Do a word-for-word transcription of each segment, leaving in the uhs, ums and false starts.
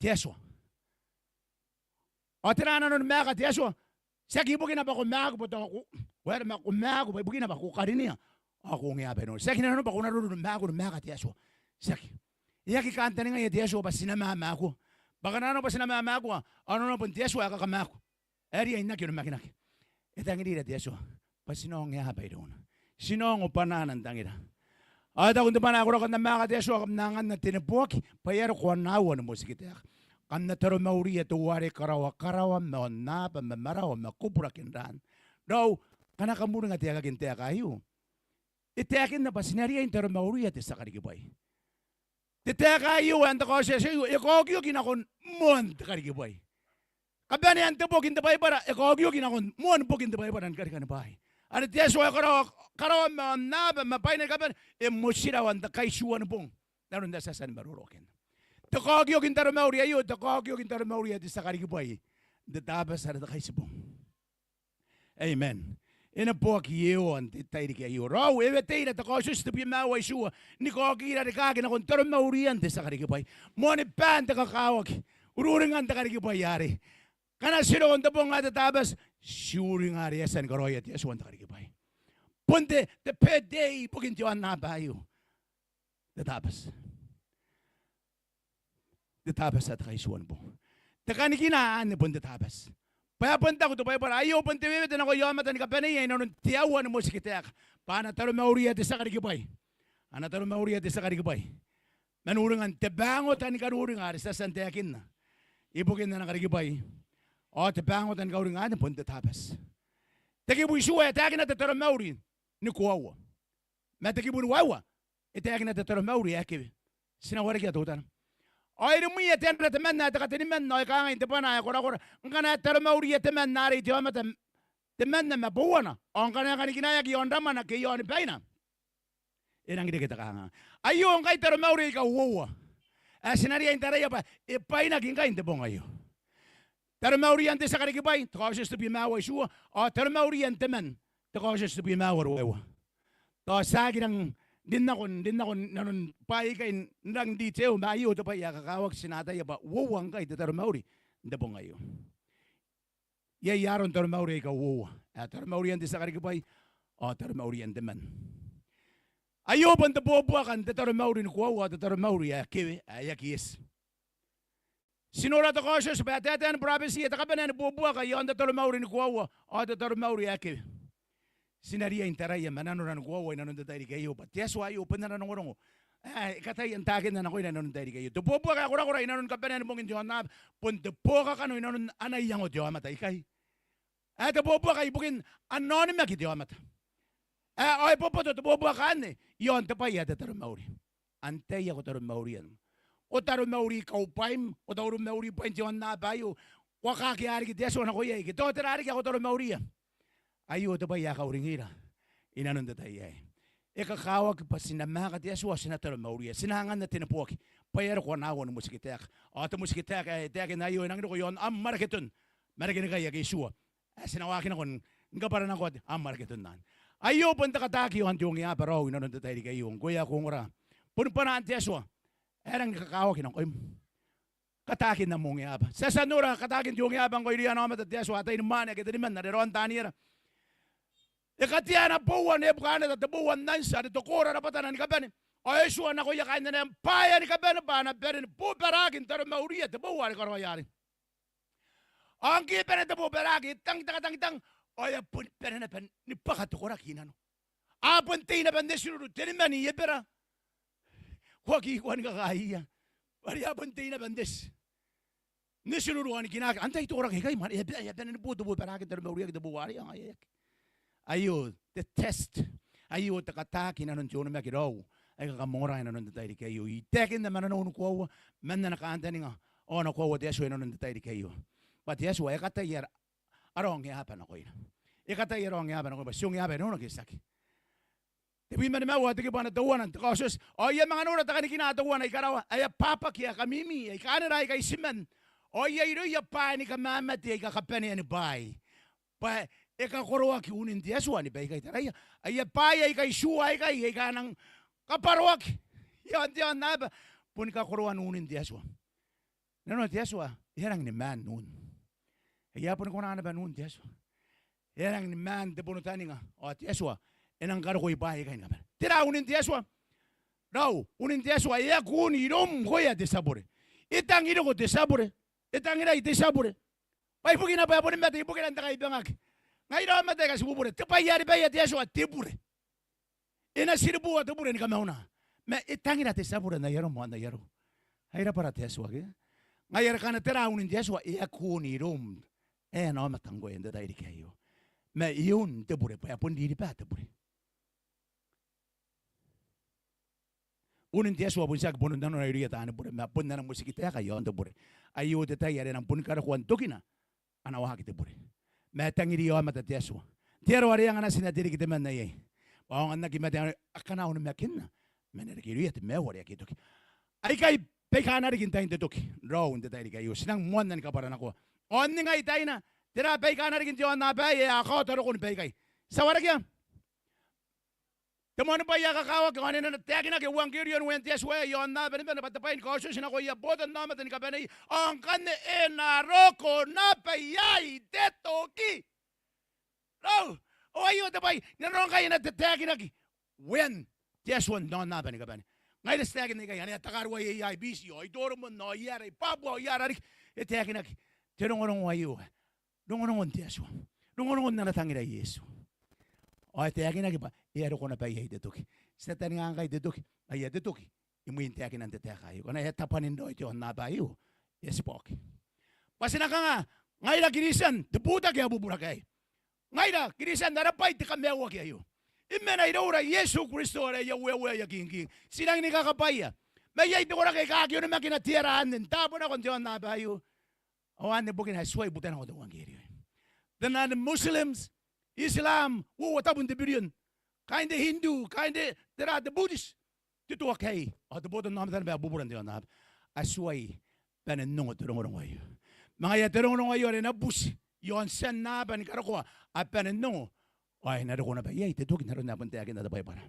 te Atua. Ao tera nanon maaka te Atua? Tiaki ibukina bwa ko maaku bwa tao ko, ko aera ma ko maaku bwa ibukina bwa ko karinea ao ko ongeaba irouna. Tiaki nanona bwa ko na roro ni maaku ni maaka te Atua. Tiaki. E aki kantaningaia te Atua bwa ti na mamakua. Bwa ngkana nanona bwa ti na mamakua ao nanona bon te Atua ae kakamaaku, ae riai n aki onimakinaki. E tangirira te Atua bwa ti na ongeaba irouna, ti na ongo bwanaana n tangira. Ao e taku n te bwana ae korakora, N na maaka te Atua, kam na anganna te neboaki bwa e a roko ana aoa ni motikitaeka. Kam na taromauria teuare karaoa karawa ma aonnaba ma marawa ma koburaki n ran. Raou, ngkana kam uringa te aekaki n taeka aio, e taekinna bwa ti na riai n taromauria te tia karikibwai. Te taeka aio ae n te Kaotioti aio e kaokioki nakon moan te karikibwai. Kabanean te boki n te Baibara e kaokioki nakon moan boki n te Baibara ni karikani bwaai. Are te Atua ae karaoa karawa ma aonnaba ma bwaina ni kabane, e motirawa n te kaitiua ni bong n aron ae ti a tia ni maroroakinna. Te kaokioki n taromauri aio, te kaokioki n taromauria te tia karikibwai n te Tabati are te Kaitibong. Amen. E neboaki Iehova n te tairiki aio. Raou, e weteira te Kaotioti tebwi ma aua itiua ni kaokira rikaaki nakon taromaurian te tia karikibwai. Moanibaan te kakawaki, ururingan te karikibwai arei. Ngkana ti roko n te bong ae te Tabati, ti uringa are e a tia ni karaoia te Atua n te karikibwai. Bon te, te birthday ibukin te aonnaba aio. Te Tabati. Te Tabati ae te kaitiua ni bong. Te kanikina anne bon te Tabati. Bwa e a bon taku te Baibara, aio bon te wewete nakoia aomata ni kabaneia inanon te aoa ni motikitaeka, bwa a na taromauria te tia karikibwai. A na taromauria te tia karikibwai man uringan te bangota ni kauringa are ti a tia n taekinna ibukin ana karikibwai. Ao te bangota ni kauringa anne bon te Tabati. Te kibu itiua e taekina te taromauri ni koaua. Ma te kibu ruaiwa e taekina te taromauri ae kewe. Ti na warekia teutana. Ao irimwia te anra temanna ae te kateniman, ao e kangai n te bwana ae korakora, ngkana e taromauria temanna arei te aomata, temanna ma bouana, ao ngkana e kanikinaeaki i aon ramwana ke i aoni baina, e nangi reke te kanganga. Aio ngkai taromauri aika uoua ae ti na riai n taraia bwa e bwainaki ngkai n te bong aio. Taromaurian te tia karikibwai, te Kaotioti tebwi ma aua itiua, ao taromaurian te man, te Kaotioti tebwi ma aua ruaiwa. Tao ti aki rang rin nako, rin nako nanon bwaai aikai n rang detail, ma aio te bwai ae kakawaki ti na ataia bwa uoua ngkai te taromauri n te bong aio. Iai aron taromauri aika uoua, ae taromaurian te tia karikibwai ao taromaurian te man. Aio bon te buabuaka n te taromauri ni koaua ao te taromauri ae kewe ae aki eti. Ti nora te Kaotioti bwa e taetae ni burabetia te kabanea ni buabuaka i aon te taromauri ni koaua ao te taromauri ae kewe. Ti na riai n taraia ma nanora ni koaua inanon te tairiki aio bwa te Atua aio bon ana rongorongo ae e kataia n taekinna nakoira inanon te tairiki aio. Te buabuaka ae korakora inanon kabanea ni bongin te aonnaba bon te buokakano inanon ana iango te aomata ikai. Ae te buabuaka ibukin ana onimaki te aomata. Ae ao e boboto te buabuaka anne i aon te bwai ae te taromauri. Antai ae ko taromauria? Ko taromauri kaubwaim, ko taromauri bwain te aonnaba aio, ko a kakea riki te Atua nako iai ke tao tera riki ae ko taromauria? Aio te bwai ae kauringira inanon te tai aei. E kakawaki bwa ti na maaka te Atua, ti na taromauria, ti na anganna te neboaki bwa e a roko ana aoa ni motikitaeka. Ao te motikitaeka ae e taekinna aio e nangi roko i aon Amwareketon, ma reke ni kai ake itiua ae ti na waaki nako ni kabwaranakoa te Amwareketon anne. Aio bon te kataaki i aon te ongeaba raou inanon te tairiki aio. Ngkoe ae ko ongora, boni bwanaan te Atua ae e rangi ni kakawaki nakoim. Kataakin am ongeaba. Ti a tia n nora kataakin te ongeaba ngkoe irouia ana aomata te Atua, ataeinimwaane ake teniman are raon Taniera. E katea ana boua Nebukaneta, te boua n anti are te koora rabwatana ni kabane. Ao e tua nakoia kaain anaia bwaai ni kabane bwa a na bane ni bobaraki n taromauria te boua are karaoia arei. Ao ngke e bane te bobaraki, e tang te katangitang, ao e a boni bane naba ni bwaka te koraki i nano. A bon tei naba n etinuru teniman i Ebera. Ko aki ikoa ni kakaaia. Bwa are a bon tei naba n eti, n etinuru ao ni kinaaki. Antai te koraki aikai? Mwaane, e a bane ni bo te bobaraki n taromauriaki te boua arei, ao ngaia e aki. Aio te test, aio te kataaki inanon te onimaki raou aika kam ongora inanon te tairiki aio. I taekinna ma nanou ni koaua man ana kaantaninga ao ana koaua te Atua inanon te tairiki aio. Bwa te Atua e kataia ara ongeaba nakoina. E kataia ara ongeaba nakoina bwa ti ongeaba inanon ake tiaki. Tebwi ma nimaua, te kibu ae teuana n te Kaotioti. Ao I a manga nora te kanikina teuana i karawa, ae e a bwabwaki ae kamimi, aika anera aika itiman. Ao I a irouia bwaai ni kamamate aika kabaneani bwaai, bwa e kakoroaki unin te Atua ni baikai. Taraia, aia bwaai aika itiua aikai aika a nang kabwaroaki i aon te aonnaba boni kakoroan unin te Atua. Nanona te Atua e a rangi ni maan un. E a boni kona naba n un te Atua. E a rangi ni maan te bonotaninga ao te Atua e nang karokoi bwaai aikai ni kabane. Tera unin te Atua? Raou, unin te Atua e aki un iroum ngkoe ae te tia bure. E tangiriko te tia bure. E tangirai te tia bure. Bwa ibukina bwa e boni mate ibukina n te kaibangaki. Ngaira aomata aika ti bubure, te bwai are baia te Atua te bure. E na tiribuua te bure ni kamauna. Ma e tangira te tia bure n ai arom ao n ai arou. Ai rabwara te Atua ke? Ngaia are ngkana tera unin te Atua, e aki un iroum ae ana aomata ngkoe n te tairiki aio. Ma e un te bure bwa e a bon ririba te bure. Unin te Atua bon tiaki bono nanona irouia taani bure, ma bon ana motikitaeka iaon te bure. Aio te tai are e nang boni karokoa n tokina ana waaki te bure. Ma e tangiri aomata te Atua n te aro are e anga natina te riki temanna iai, bwa aonga n aki mate akana onimakinna, ma e na reke irouia te maiu are akea toki. Aikai baikana riki n tain te toki, raou n te tairiki aio ti nang moanna ni kabwaranakoa. Ao n ningai taina, tera baikana riki n te aonnaba aei ae a kaota rokoni baikai? Ti a warekia te moanibwai ae kakawaki ao ane e na taekinaki euangkerio n uean te Atua aei i aonnaba ni bane bwa te bwai ni kaotioti nakoia botannaomata ni kabaneia, ao ngkanne e na roko naba iai te toki. Raou, ao aio te bwai nanona ngkai e na tataekinaki uean te Atua n aonnaba ni kabane. Ngaira ti taekinna ikai, ane a takarua iai i Biti ao i Toromon ao i Eara, i Papua ao i aera riki, e taekinaki te rongorongo aio. Rongorongon te Atua. Rongorongon ana tangira Iesu. Ao e taekinaki bwa e a roko naba iai te toki. Ti tataninga ngkai te toki, ngaia te toki imwin taekinan te taeka aio. Ngkana e a tabwanin raoi te aonnaba aio, e a tibwa oki. Bwa ti na kanga ngaira Kristian, te butaki ae bubura ke aei? Ngaira Kristian, ara bwai te kamaiuaki aio. E mena iroura Iesu Kristo are aia Ueua, aia King, King. Ti rangi ni kakabwaia. Ma iai te koraki aika aki onimakina te ara anne n taabo nako n te aonnaba aio. Ao anne bukina ae tuai butanako te euangkerio. Te non-Muslims, Islam, uoua tabun te birion. Kaain te Hindu, kaain te, tera, te Buddhist. Te tuakei, ao te botannaomata naba ae bubura n te aonnaba. A tuai bane n ongo te rongorongo aio. Ma ngaia te rongorongo aio are e na buti i aon tian aba ni karokoa a bane n ongo. Ao e na roko naba iai te toki n aron ae bon taekinna te Baibara.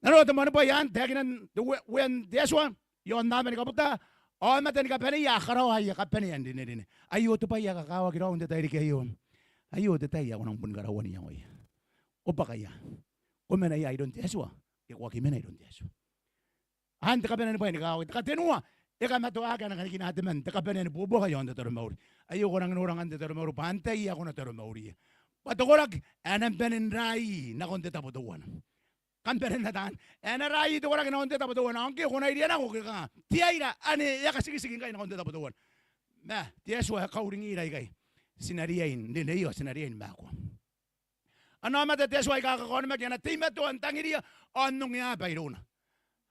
Nanona te moanibwai, an taekinan te ue-, uean te Atua i aonnaba ni kabuta, aomata ni kabaneia a karaoa aia kabanea n rinerine. Aio te bwai ae kakawaki raou n te tairiki aio. Aio te tai ae ko nang boni karaua n iangoia. Ko bwaka ia? Ko mena ia iroun te Atua ke ko aki mena iroun te Atua? An te kabanea ni bwai ni kakawaki. Te katenua, e kamatoaki ana kanikina temanna, te kabanea ni buobuaka i aon te taromauri. Aio ko rangi n nora ngkanne te taromauri bwa antai ae ko na taromauria. Bwa te koraki ae na bane n raai nakon te tabo teuana. Kam bane n ata anne. Ae na raai te koraki nakon te tabo teuana. Ao ngke ko na iria nako ke kanga, te aira ane e a katikitiki ngkai nakon te tabo teuana. Ma te Atua e kauringira ikai. Ti na riai n rineia ao ti na riai ni maakoa. Ana aomata te Atua aika kakaonimaki a na teimatoa n tangiria ao n ongeaba irouna.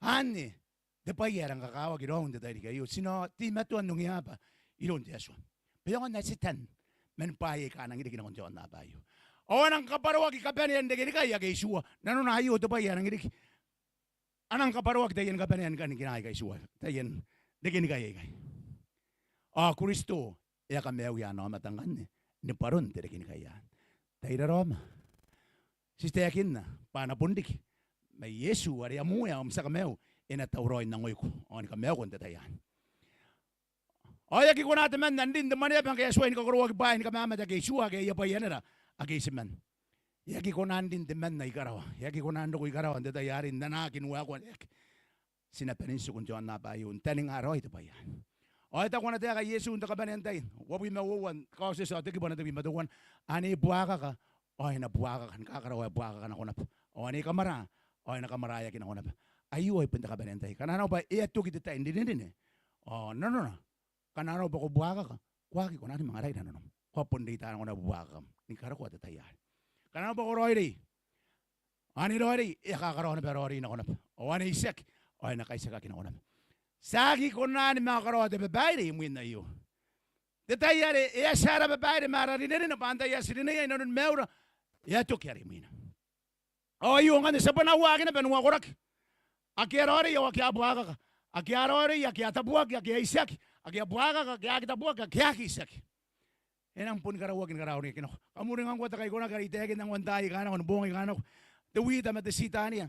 Anne te bwai ae rang kakawaki raou n te tairiki aio, ti na teimatoa n ongeaba iroun te Atua. Bwa e aonga n atitan man bwaai aika a nangi riki nakon te aonnaba aio. Ao a nang kabwaroaki kabanean rekenikai ake itiua. Nanona aio te bwai ae nangi riki. A nang kabwaroaki taian kabanean kanikina aika itiua, taian rekenikai aikai. Ao Kristo e a kamaiuia ana aomata ngkanne ni bwaron te rekenikai anne. Tai raraoma, ti taekinna bwa a na bon riki. Ma Iesu are am Uea ao am tia Kamaiu e na tauraoi n angoiko ao ni kamaiuko n te tai anne. Ao e aki kona temanna n rin te mwaneaba ngke e a tuai ni kakoroaki bwaai ni kamamate ake itiua ake aia bwaianera ake itiman. E aki kona n rin temanna i karawa. E aki kona n roko i karawa n te tai arei n anaaki n waekoa. E aki. Ti na bane n tiku n te aonnaba aio n taninga raoi te bwai anne. Ao e taku ana taeka Iesu n te kabanean tai uabwi ma uoua, Kaotioti ao te kibu ae tebwi ma teuana, ane buakaka ao e na buakaka ni kakaraoa ae buakaka nako naba. Ao ane kamwara ao e na kamwaraeaki nako naba. Aio ai bon te kabanean tai. Ngkana arona bwa e a toki te tai n rinerine, ao nanona, ngkana arona bwa ko buakaka, ko aki kona ni manga raira nanom. Ko a bon reita nako naba buakakam ni karokoa te tai arei. Ngkana arona bwa ko raoiroi, ane raoiroi e a kakaraoa naba raoiroi nako naba. Ao ane itiaki ao e na kaitiakaki nako naba. Ti aki kona ni manga karaoa te babaire imwin aio. Te tai are e a tia ara babaire ma ara rinerine bwa antai ae ti rineia inanoni maiura, e a toki are imwina. Ao aio ngkanne ti a bon uaakina bwa n uakoraki. Ake a raoiroi ao ake a buakaka. Ake a raoiroi, ake a tabuaki, ake a itiaki. Ake a buakaka, ake a aki tabuaki, ake a aki itiaki. E nang boni karauaki ni karauaki nako. Kam uringa ngkoa te kaikonaki are I taekinna ngkoa n taai aika nako, ni boong aika nako. Te wita ma te titania.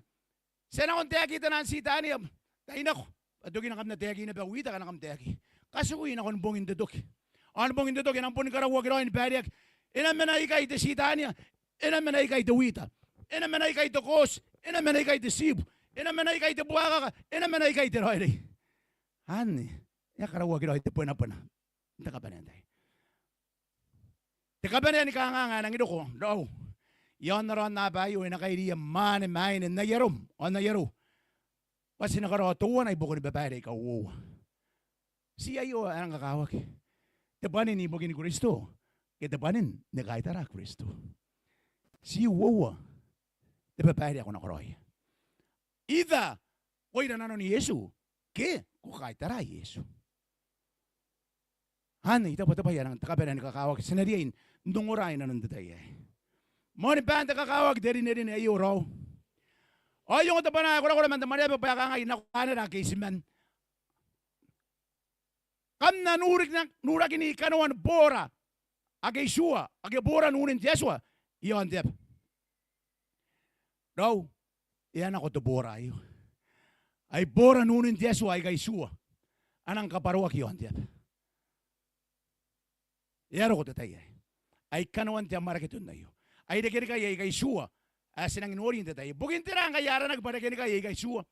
Ti a nako n taekina te titania. Tai nako. Bwa tokina kam na taekina bwa wita ngkana kam taekina. a tiku nakon bongin te toki. Ao ni bongin te toki e nang boni karauaki raoi ni baireaki. E na mena ikai te titania, e na mena ikai te wita, e na mena ikai te kooti, e na mena ikai te tibu, e na mena ikai te buakaka, e na mena ikai te raoiroi. Anne e a karauaki raoi te bwenabwena n te kabanea n tai. Te kabanea ni kanganga ae nangi roko, raou, i aon ara aonnaba aio e na kairiia mwaane ma aine n ai arom ao n ai arou bwa ti na karaoa teuana i buakon babaire aika uoua. Ti aio ae rang kakawaki. Te bwanin ibukin Kristo ke te bwanin ni kaitara Kristo. Ti uoua te babaire ae ko na karaoia. Either ko ira nanon Iesu ke ko kaitara Iesu. Anne I taku bwa te bwai ae rang te kabanea ni kakawaki ti na riai n ongora i nanon te tai aei. Moanibaan te kakawaki te rinerine aio, raou. Ao I ongo te bwana ae korakora man te mwaneaba bwa e kangai nako anera ake itiman. Kam na nuraki, nurakini kanoan boora ake itiua, ake boora n unin te Atua i aon te aba. Raou, e a nako te boora aio. Ai boora n unin te Atua aika itiua a nang kabwaroaki i aon te aba. E a roko te tai aei. Ai kanoan te amwarake te on aio. Ai rekenikai aika itiua ae ti nangi nori n te tai aei. Bukin tera ngkai a aranaki bwa rekenikai aika itiua?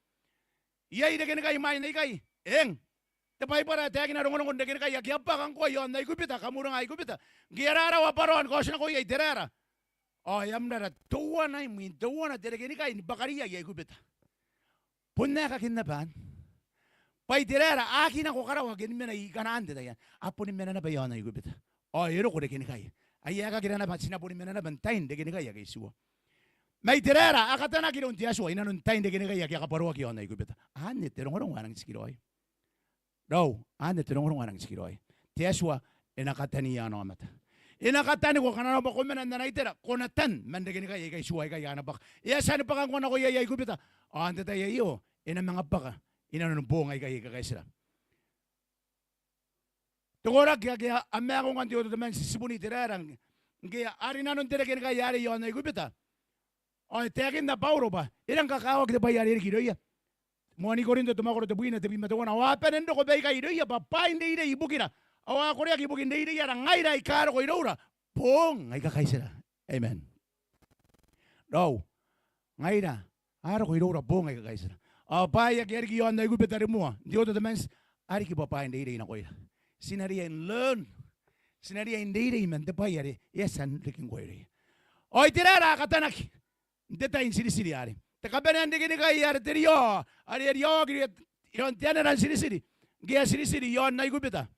Iai rekenikai imwain aikai? Eng. Te Baibara e taekina rongorongon rekenikai ake a bwaka ngkoa i aon Aikubita, kamwiringa Aikubita. Ngke a rarawa bwaraon kaotinakoia Iteraera, ao e a mrara teuana imwin teuana te rekenikai ni bwakaria i Aikubita. Bon aekakin naba anne. Bwa Iteraera a aki nako karawa ake ni mena i Kanaan n te tai anne. A boni mena naba i aon Aikubita. Ao e roko rekenikai. Ai aekakira naba ti na boni mena naba n tain rekenikai ake itiua. Ma Iteraera a katanaki iroun te Atua i nanon tain rekenikai ake a kabwaroaki i aon Aikubita. Anne te rongorongo ae nangi tikiraoi. Raou, anne te rongorongo ae nangi tikiraoi. Te Atua e na kataniia ana aomata. E na kataniko ngkana arona bwa ko mena n ana itera, ko na tan man rekenikai aika itiua aikai a na bwaka. E a tia ni bwaka ngkoa nako iai Aikubita. Ao n te tai aio e na manga bwaka i nanon boong aikai aika kaitira. Te koraki ake a maaku ngkai n te Old Testament, ti tibun Iteraera ngke a rinanon te rekenikai arei i aon Aikubita. Ao e taekinna Bauro bwa e rang kakawaki te bwai are e riki irouia. Moani Korinto te mwakoro tebwina, tebwi ma teuana. Ao a bane n roko baikai irouia bwa bwaai n reirei ibukira. Ao a koreaki ibukin reireiara, ngaira aika roko iroura boong aika kaitira. Amen. Raou, ngaira a roko iroura boong aika kaitira. Ao bwaai ake a riki i aon Aikubita rimoa n te Old Testament a riki bwa bwaai n reirei nakoira. Ti na riai n learn, ti na riai n reirei man te bwai are e a tia n riki ngkoa irouia. Ao Iteraera a katanaki n te tai n tiritiri arei. Te kabanea n rekenikai are te riaoa, are e riaoaki i aon te anera n tiritiri. Ngke a tiritiri i aon Aikubita,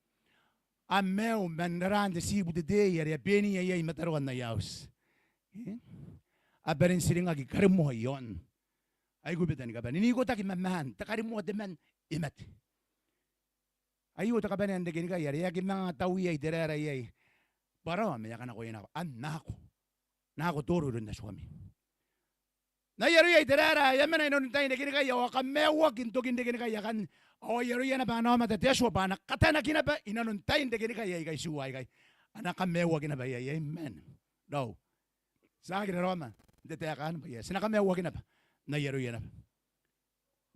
a maiu man raraan te tibu te teei are a beniia iai mataroan aia auti. E? A bane n tiringaki karimoa i aon Aikubita ni kabane. N ikotaki ma maan, te karimoa te man e mate. Aio te kabanea n rekenikai are e aki manga taui Iteraera iai bwarawa ma e a kanakoia naba. Anne nako, nako toro iroun Atuami. N ai aroia Iteraera e a mena i nanon tain rekenikai ao a kamaiuaki n tokin rekenikai akanne. Ao ai aroia naba ana aomata te Atua bwa a na katanaki naba i nanon tain rekenikai aika itiua aikai. A na kamaiuaki naba iai. Amen. Raou, ti aki raraoma n te taeka anne bwa iai, ti na kamaiuaki naba n ai aroia naba.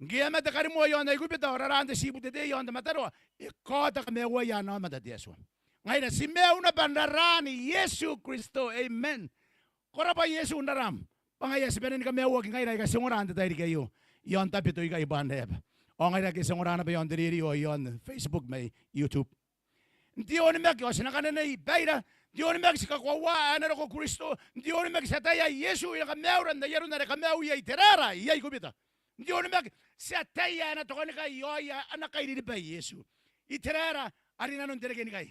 Ngke e a mate karimoa i aon Aikubita ao raraan te tibu te teei i aon te mataroa, e kaota kamaiuaia ana aomata te Atua. Ngaira ti maiu naba n raraan Iesu Kristo. Amen. Ko rabwa Iesu n raram. Bwa ngaia ti bane ni kamaiuaki ngaira aika ti ongora n te tairiki aio i aon Tabito ikai i Banraeaba. Ao ngaira ake ti ongora naba i aon te rerio, i aon Facebook ma i YouTube. N te onimaki ao ti na kanenei baira. N te onimaki ti kakoaua ae e na roko Kristo. N te onimaki ti ataia Iesu e na kamaiura n ai aron are kamaiuia Iteraera i Aikubita. N te onimaki ti ataia ae e na tokanikai i aoia ana kairiribai Iesu. Iteraera a rinanon te rekenikai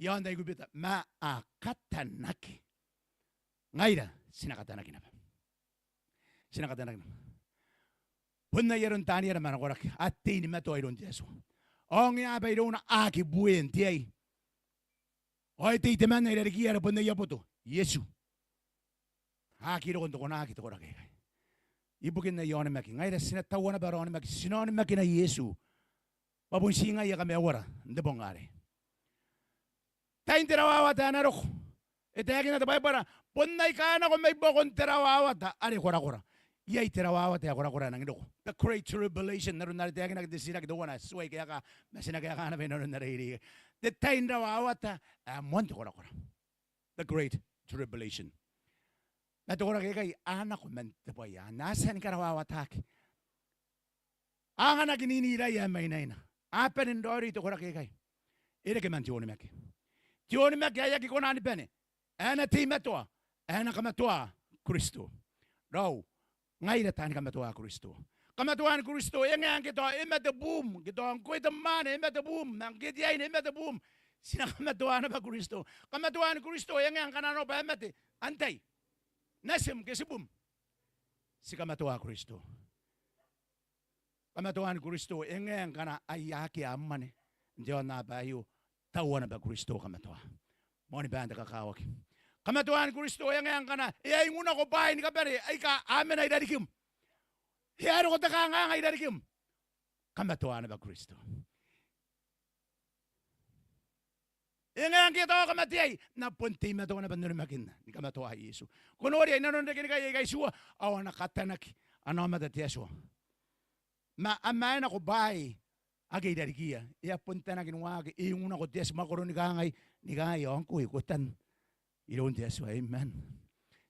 i aon Aikubita ma a katanaki. Ngaira ti na katanaki naba. Ti na katanaki naba. Bon ai aron Taniera ma ana koraki, a tei ni matoa iroun te Atua. Ao ngaia bwa irouna a aki bue n te ai. Ao e tei temanna i rarikiia are bon aia boto, Iesu. A aki roko n te konaki te koraki aikai. Ibukin aia onimaki, ngaira ti na taua naba ara onimaki, ti na onimakina Iesu. Bwa bon ti ngaia kamaiuara n te bong arei. Tain te rawawata ae na roko. E taekinna te Baibara, bon aika nako mai buakon te rawawata are korakora. Iai te rawawata ae korakora ae nang roko. The great tribulation, n aron are taekinaki n te titiraki teuana, tuai kaeka, ma ti na kaeka naba i nanon are irarikai. Te tai n rawawata ae moan te korakora. The great tribulation. Ma te koraki aikai a nako man te bwai anne, a tia ni karawawataki. A anganaki n iniraia ae mainaina. A bane n raoiroi te koraki aikai. E reke man te onimaki. Te onimaki ae aki kona ni bane. Ae na teimatoa, ae na kamatoa Kristo. Raou, ngaira taani kamatoa Kristo. Kamatoaan Kristo, e ngae ngke tao e mate buum, ngke tao ngkoe te mwaane e mate buum, ma ngke te aine e mate buum, ti na kamatoa naba Kristo. Kamatoaan Kristo, e ngae ngkana arona bwa e mate antai natim ke tibum, ti kamatoa Kristo. Kamatoaan Kristo, e ngae ngkana ai akea am mwane n te aonnaba aio, taua naba Kristo kamatoa. Moan baan te kakawaki. Kamatoaan Kristo, e ngae ngkana e a ingu nako bwaai ni kabane aika a mena i rarikim, e a roko te kanganga i rarikim, kamatoa naba Kristo. E ngae ngke tao kam mate iai, N na bon teimatoa naba n onimakinna ni kamatoa Iesu. Ko noria i nanon rekenikai aika itiua, ao a na katanaki ana aomata te Atua. Ma a maenako bwaai ake i rarikiia, e a bon tanaki n waaki, e ingu nako te Atua, mwakoro ni kangai, ni kangai, ao ngkoe ko tan iroun te Atua, amen.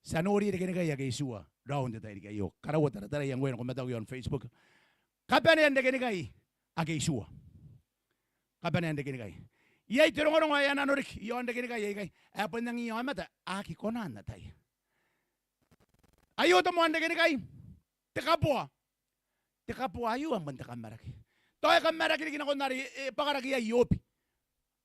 Ti a nori rekenikai ake itiua raou n te tairiki aio. Karaua tarataraia ngkoe ae ko mataku i aon Facebook. Kabanean rekenikai ake itiua. Kabanean rekenikai. Iai te rongorongo ae a nano riki i aon rekenikai aikai ae bon angiia aomata a aki kona n ataia. Aio te moan rekenikai, te kaboa. Te kaboa aio ae moan te kammaraki. Tao e kammaraki riki nakon are e bwakaraki iai Iobi.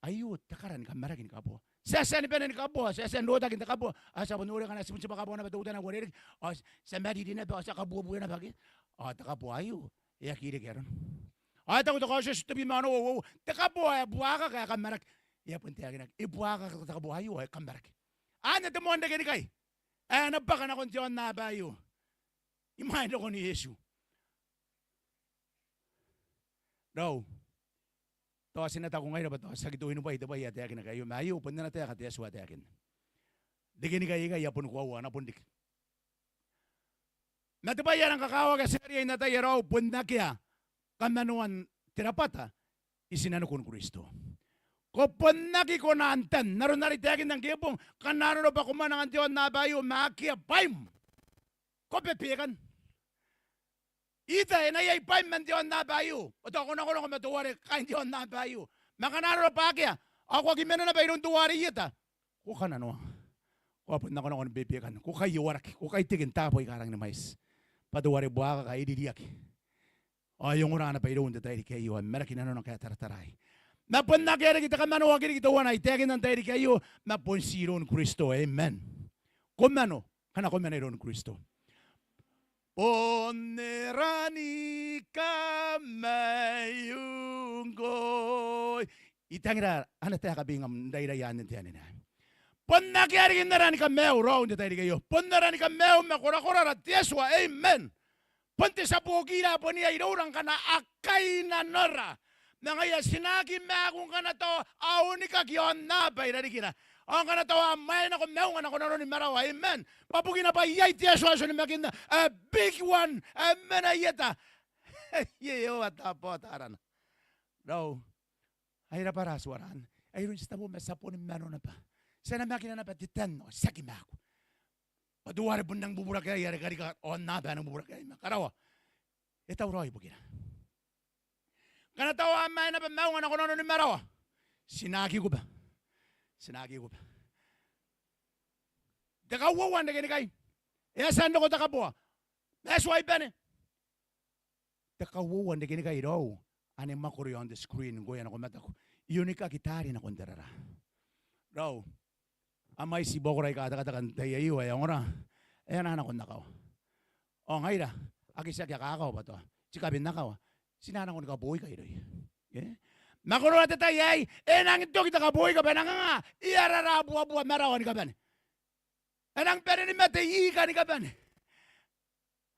Aio te kara ni kammaraki ni kaboa. Ti a tia ni bane ni kaboa, ti a tia n rotaki n te kaboa. Ao ti a bon noria ngkana ti bon tibwa kaboa naba teutana uarereke, ao ti a mariri naba, ao ti a kabuebue naba ke. Ao te kaboa aio e aki reke arona. Ao e taku te Kaotioti tebwi ma onoua uoua, te kaboa ae buakaka ae kammaraki. E a bon taekinaki, e buakaka te kaboa aio ao e kammaraki. Anne te moan rekenikai ae na bwaka nakon te aonnaba aio imwain rokon Iesu. Raou, tao ti na taku ngaira bwa tao ti aki toinibwai te bwai ae taekinaki aio, ma aio bon ana taeka te Atua ae taekinna. Rekenikai aikai a boni koaua, a na bon riki. Ma te bwai ae rang kakawaki ae ti na riai n ataia raou, bon akea kamanoan te rabwata i tinanikun Kristo. Ko bon aki kona n tan, n aron are I taekinna ngke bong, ngkana arona bwa ko mwananga n te aonnaba aio ma akea bwaim, ko bebekan. Ita e na iai bwaim man te aonnaba aio? Ao tao ko nakonako ma teuare kaain te aonnaba aio. Ma ngkana arona bwa akea, ao ko aki mena naba iroun teuare i eta, ko kananoanga. Ko a bon nakonako ni bebekan, ko kaiowaraki, ko kaiteke n taabo aika rangi ni mwaiti. Bwa teuare buakaka e ririaki. Ao e ongora naba iroun te tairiki aio, ao e maraki nanona ngkae e tarataraai. Ma bon akea riki te kamanoaki riki teuana ae I taekinna n tairiki aio, ma bon ti iroun Kristo, amen. Ko mano, ngkana ko mena iroun Kristo. Bon era ni kamaiu ngkoe. I tangira ana taeka bingam n rairaia anne n te anene aei. Bon akea riki n ara ni kamaiu raou n te tairiki aio. Bon ara ni kamaiu ma korakorara te Atua, amen. Bon te tia buokira ae bon iai iroura ngkana a kainnanora. Ma ngaia ti na aki maaku ngkana tao a onikaki aonnaba i rarikira. Ao ngkana tao a mwaenako maunga nakon nanoni marawa, amen. Bwa bukina bwa iai te Atua ae ti onimakinna, a big one, ae mena i eta. Iehova Tabaota arana. Raou, ai rabwara Atuara anne. Ai iroun ti tabo ma ti a boni mano naba. Ti a namakina naba te tan ao ti aki maaku. Bwa teuare bon nang bubura ikai are karika aonnaba ae nang bubura ikai ma karawa. E tauraoi ibukira. Ngkana tao a mwaenaba maunga nakon nanoni marawa, ti na aki kuba. Ti na aki kuba. Te kauoua n rekenikai. E a tia n roko te kaboa. Ma e tuai bane. Te kauoua n rekenikai raou, ane mwakoro i aon te screen ngkoe ae nako mataku. I onikaki taari nakon te raraa. Raou, a mwaiti buakora aika tekateka n te tai aio ae a ongora, e a na nako n akawa. Ao ngaira ake ti aki akaakawa bwa tao ti kabe n akawa, ti na nako ni kaboika irouia. E? Ma koroa te tai aei, e nangi toki te kaboika bwa e nang anga, e a rarabuabua marawa ni kabane. E nang bane ni mate ika ni kabane.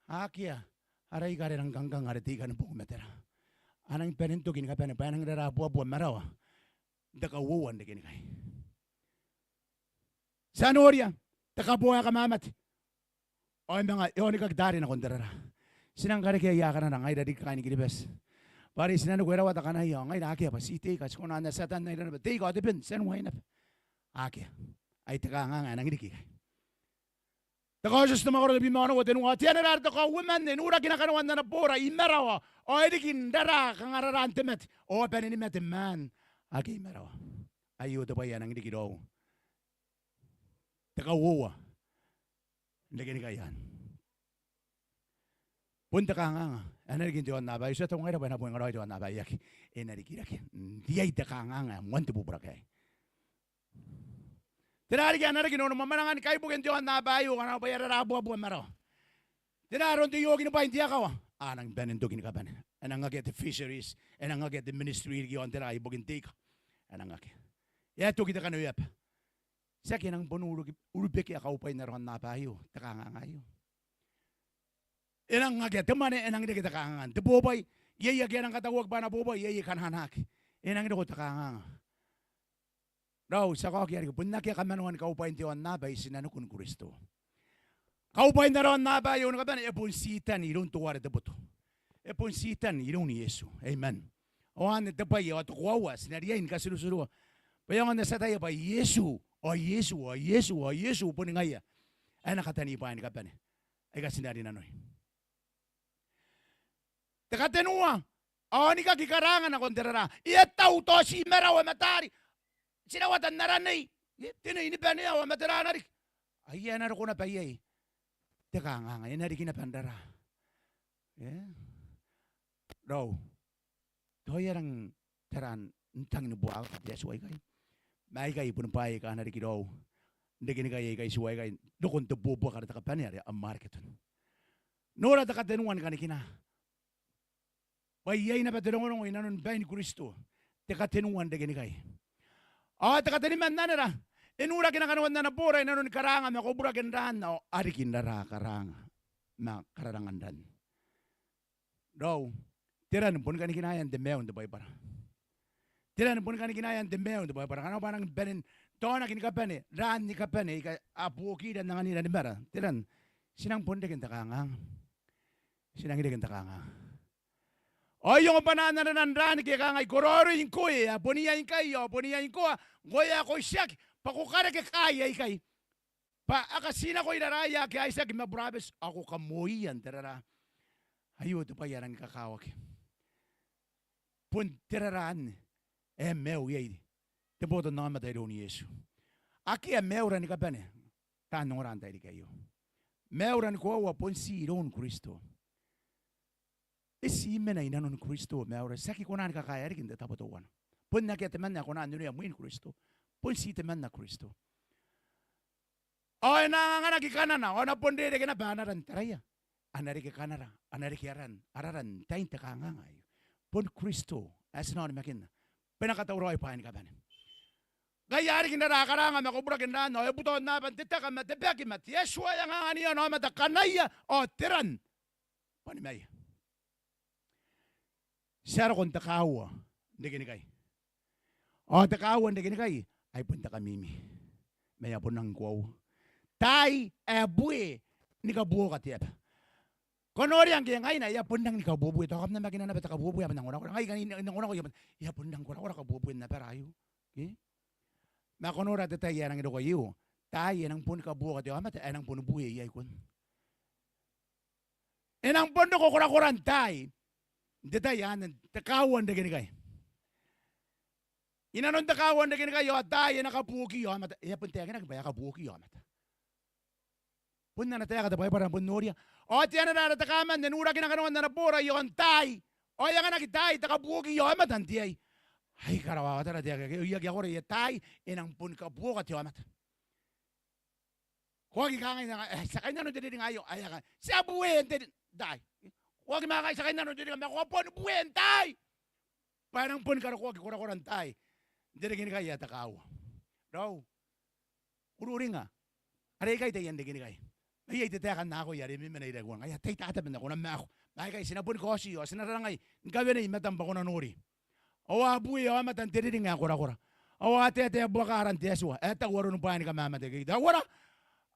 Akea ara ika are rang kangkang are te ika ni boki ma tera. A nang bane n toki ni kabane bwa e nang rarabuabua marawa n te kauoua n rekenikai. Ti a noria te kaboa ae kamamate. Ao e manga, e onikaki taari nakon te raraa. Ti nang karekea aia kanara ngaira riki kaain Kiribati. Bwa are ti nanoko e rawata kanaia, ao ngaira akea bwa ti te ika, ti kona n atiatanna iraraba, te ika ao te ben, ti anua naba. Akea. Ai te kanganga ae nangi riki ikai. Te Kaotioti te mwakoro tebwi ma onoua, tenua. Ao te anera are te kauoman e nurakina kanoan ana boora i marawa, ao e riki n raraa kangararaan te mate, ao a bane ni mate maan ake i marawa. Aio te bwai ae nangi riki raou. Te kauoua n rekenikai anne. Bon te kanganga ae na riki n te aonnaba aei. Ti ataia ngaira bwa e na bongaraoi te aonnaba aei, e aki. E na rikirake n riai te kanganga ae moan te bubura aei. Tera riki ae na riki n onimwamwananga ni kaibuke n te aonnaba aei, ao ngkana bwa e a raraa buabua marawa? Tera aron te iokinibwai n te akawa? A nang bane n toki ni kabane. E nang akea te fisheries, e nang akea te ministry riki iaon tera ibukin te ika. E nang akea. E a toki te kanoiaba. Tiaki e nang bon uruki, urubekea kaubwai n ara aonnaba aio te kanganga aio. E nang akea te mwane, e nang reke te kanganga. Te bobwai, iai ake a nang katauaki bwa a na bobwai, iai aika a na anaaki. E nang roko te kanganga. Raou, ti a kaokia riki, bon akea kamanoan kaubwain te aonnaba ae ti nanokon Kristo. Kaubwain ara aonnaba aio ni kabane e bon titan iroun teuare te boto. E bon titan iroun Iesu. Amen. Ao anne te bwai ao te koaua ae ti na riai ni katirotiroa. Bwa e aonga n tia ataia bwa Iesu, ao Iesu, ao Iesu, ao Iesu boni ngaia ae na katani bwaai ni kabane aika ti na rinanoi. Te katenua, a onikaki karaanga nakon te raraa. E a tau tao ti marawa ma taari. Ti rawata n aranei, e, te nei ni bane ao a mate raana riki. Ai e na roko naba iai te kanganga, e na riki naba n raraa. E? Raou, tao e a rang tera n tang ni buakaka te Atua ikai? Ma aikai boni bwaai aika a na riki raou n rekenikai aikai itiua aikai, rokon te buabuaka are te kabanea are Amariketon. Nora te katenua ni kanikina. Bwa iai naba te rongorongo i nanon bain Kristo, te katenua n rekenikai. Ao te kateniman anera, e nurakina kanoan ana boora i nanoni karaanga ma koburaki n raan, ao a riki n raraa karaanga ma kararangan ran. Raou, te ran boni kanikinaean te maiu n te Baibara. Te ran boni kanikinaean te maiu n te Baibara. Ngkana bwa a nang bane n taonaki ni kabane, raan ni kabane aika a buokira n anganira ni mara. Te ran, ti nang bon reke n te kanganga. Ti nang reke n te kanganga. Ao I ongo bwanaan ana ran raaniki e kangai, ko raoiroi ngkoe ae bon iai ngkai ao bon iai ngkoa, ngkoe ae ko itiaki, bwa ko kareke kaai aikai. Bwa a katinako i raraia ake a itiaki ma burabeti, ao ko kamoia n te raraa. Aio te bwai ae rangi kakawaki. Bon te raraa anne ae maiu iai te botannaomata iroun Iesu. Akea maiura ni kabane taan ongora n tairiki aio. Maiura ni koaua bon ti iroun Kristo. E ti mena i nanon Kristo maiura, ti aki kona ni kakaea riki n te tabo teuana. Bon akea temanna ae kona n onea mwin Kristo. Bon ti temanna Kristo. Ao e na anganaki kanana, ao a na bon rereke naba ana ran, taraia. A na reke kanara, a na reke aran, ara ran n tain te kanganga aio. Bon Kristo ae ti na onimakinna bwa e na katauraoi bwaai ni kabane. Ngaia a riki n raraa karaanga ma koburaki n raan, ao e butaonnaaba n te taka ma te baki ma te Atua ae anganganian aomata, kanaia ao te ran bwa nimaia. Ti a roko n te kaaua n rekenikai. Ao te kaaua n rekenikai ai bon te kamimi. Ma e a bon rangi ni koaua. Taai ae bue ni kabuoka te aba. Ko noria ngke ngaina e a bon rangi ni kabuebue. Tao kam na makinna naba te kabuebue ae bon rangi ni korakora. Ngai ngkana I nang ongo nako, e a bon rangi ni korakora kabuebuen abara aio. Ke? Ma ko nora te tai ae rangi n roko aio. Taai e nang bon kabuoka te aomata, e nang bon bue iai ikon. E nang bon roko korakoran taai n te tai anne, te kaaua n rekenikai. I nanon te kaaua n rekenikai ao taai e na kabuoki aomata. E a bon taekinaki bwa e a kabuoki aomata. Bon ana taeka te Baibara, bon noria. Ao te anera are te kaaman e nurakina kanoan ana boora i aon taai. Ao e anganaki taai te kabuoki aomata n te ai. Ai karawa, ao tara te, e aki, e aki akora, e taai e nang bon kabuoka te aomata. Ko aki kangai, e, ti a kainnano n te riringa aio, ae a kangai, ti a bue n te ri-, taai. Ko aki manga kangai, ti a kainnano n te riringa, ma ko a bon bue n taai. Bwa e nang boni karokoaki korakoran taai n te rekenikai ae te kaaua. Raou, ururinga, are ikai taian rekenikai. Ma iai te taeka n akoi are e memena i rarikiu, ngaia tai tatabeman ae ko na maaku. Ma aikai ti na boni kaoti ao ti na rangai ni kawenei i matam bwa ko na nori. Ao a bue aomata n te riringa ae korakora. Ao a taetae buaka aran te Atua ae tau aron bwaai ni kamamate ke tauara.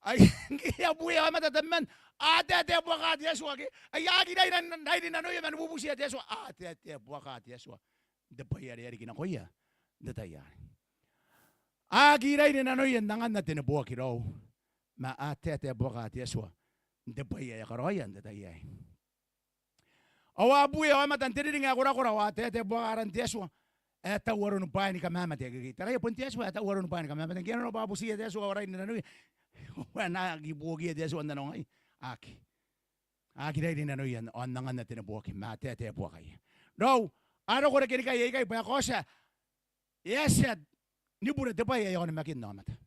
Ai ngke e a buea aomata tabeman, a taetae buaka te Atua ke. Ai a aki rairi, rairi nanoia man bubutia te Atua. A taetae buaka te Atua n te bwai are e a riki nakoia n te tai arei. A aki rairi nanoia n anganna te neboaki raou, ma a taetae buaka te Atua n te bwai ae e a karaoia n te tai aei. Ao a buea aomata n te riringi ae korakora, ao a taetae buaka aran te Atua ae tau aroni bwaai ni kamamate akekei. Taraia, bon te Atua ae tau aroni bwaai ni kamamate. Ngke e nanona bwa a butiia te Atua ao a rairi nanoia, ao e na aki buokiia te Atua n nanongai? Aki. A aki rairi nanoia ao n anganna te neboaki, ma a taetae buakaia. Raou, a roko rekenikai aikai bwa e kaotia e a tia ni bure te bwai ae e onimakinna aomata.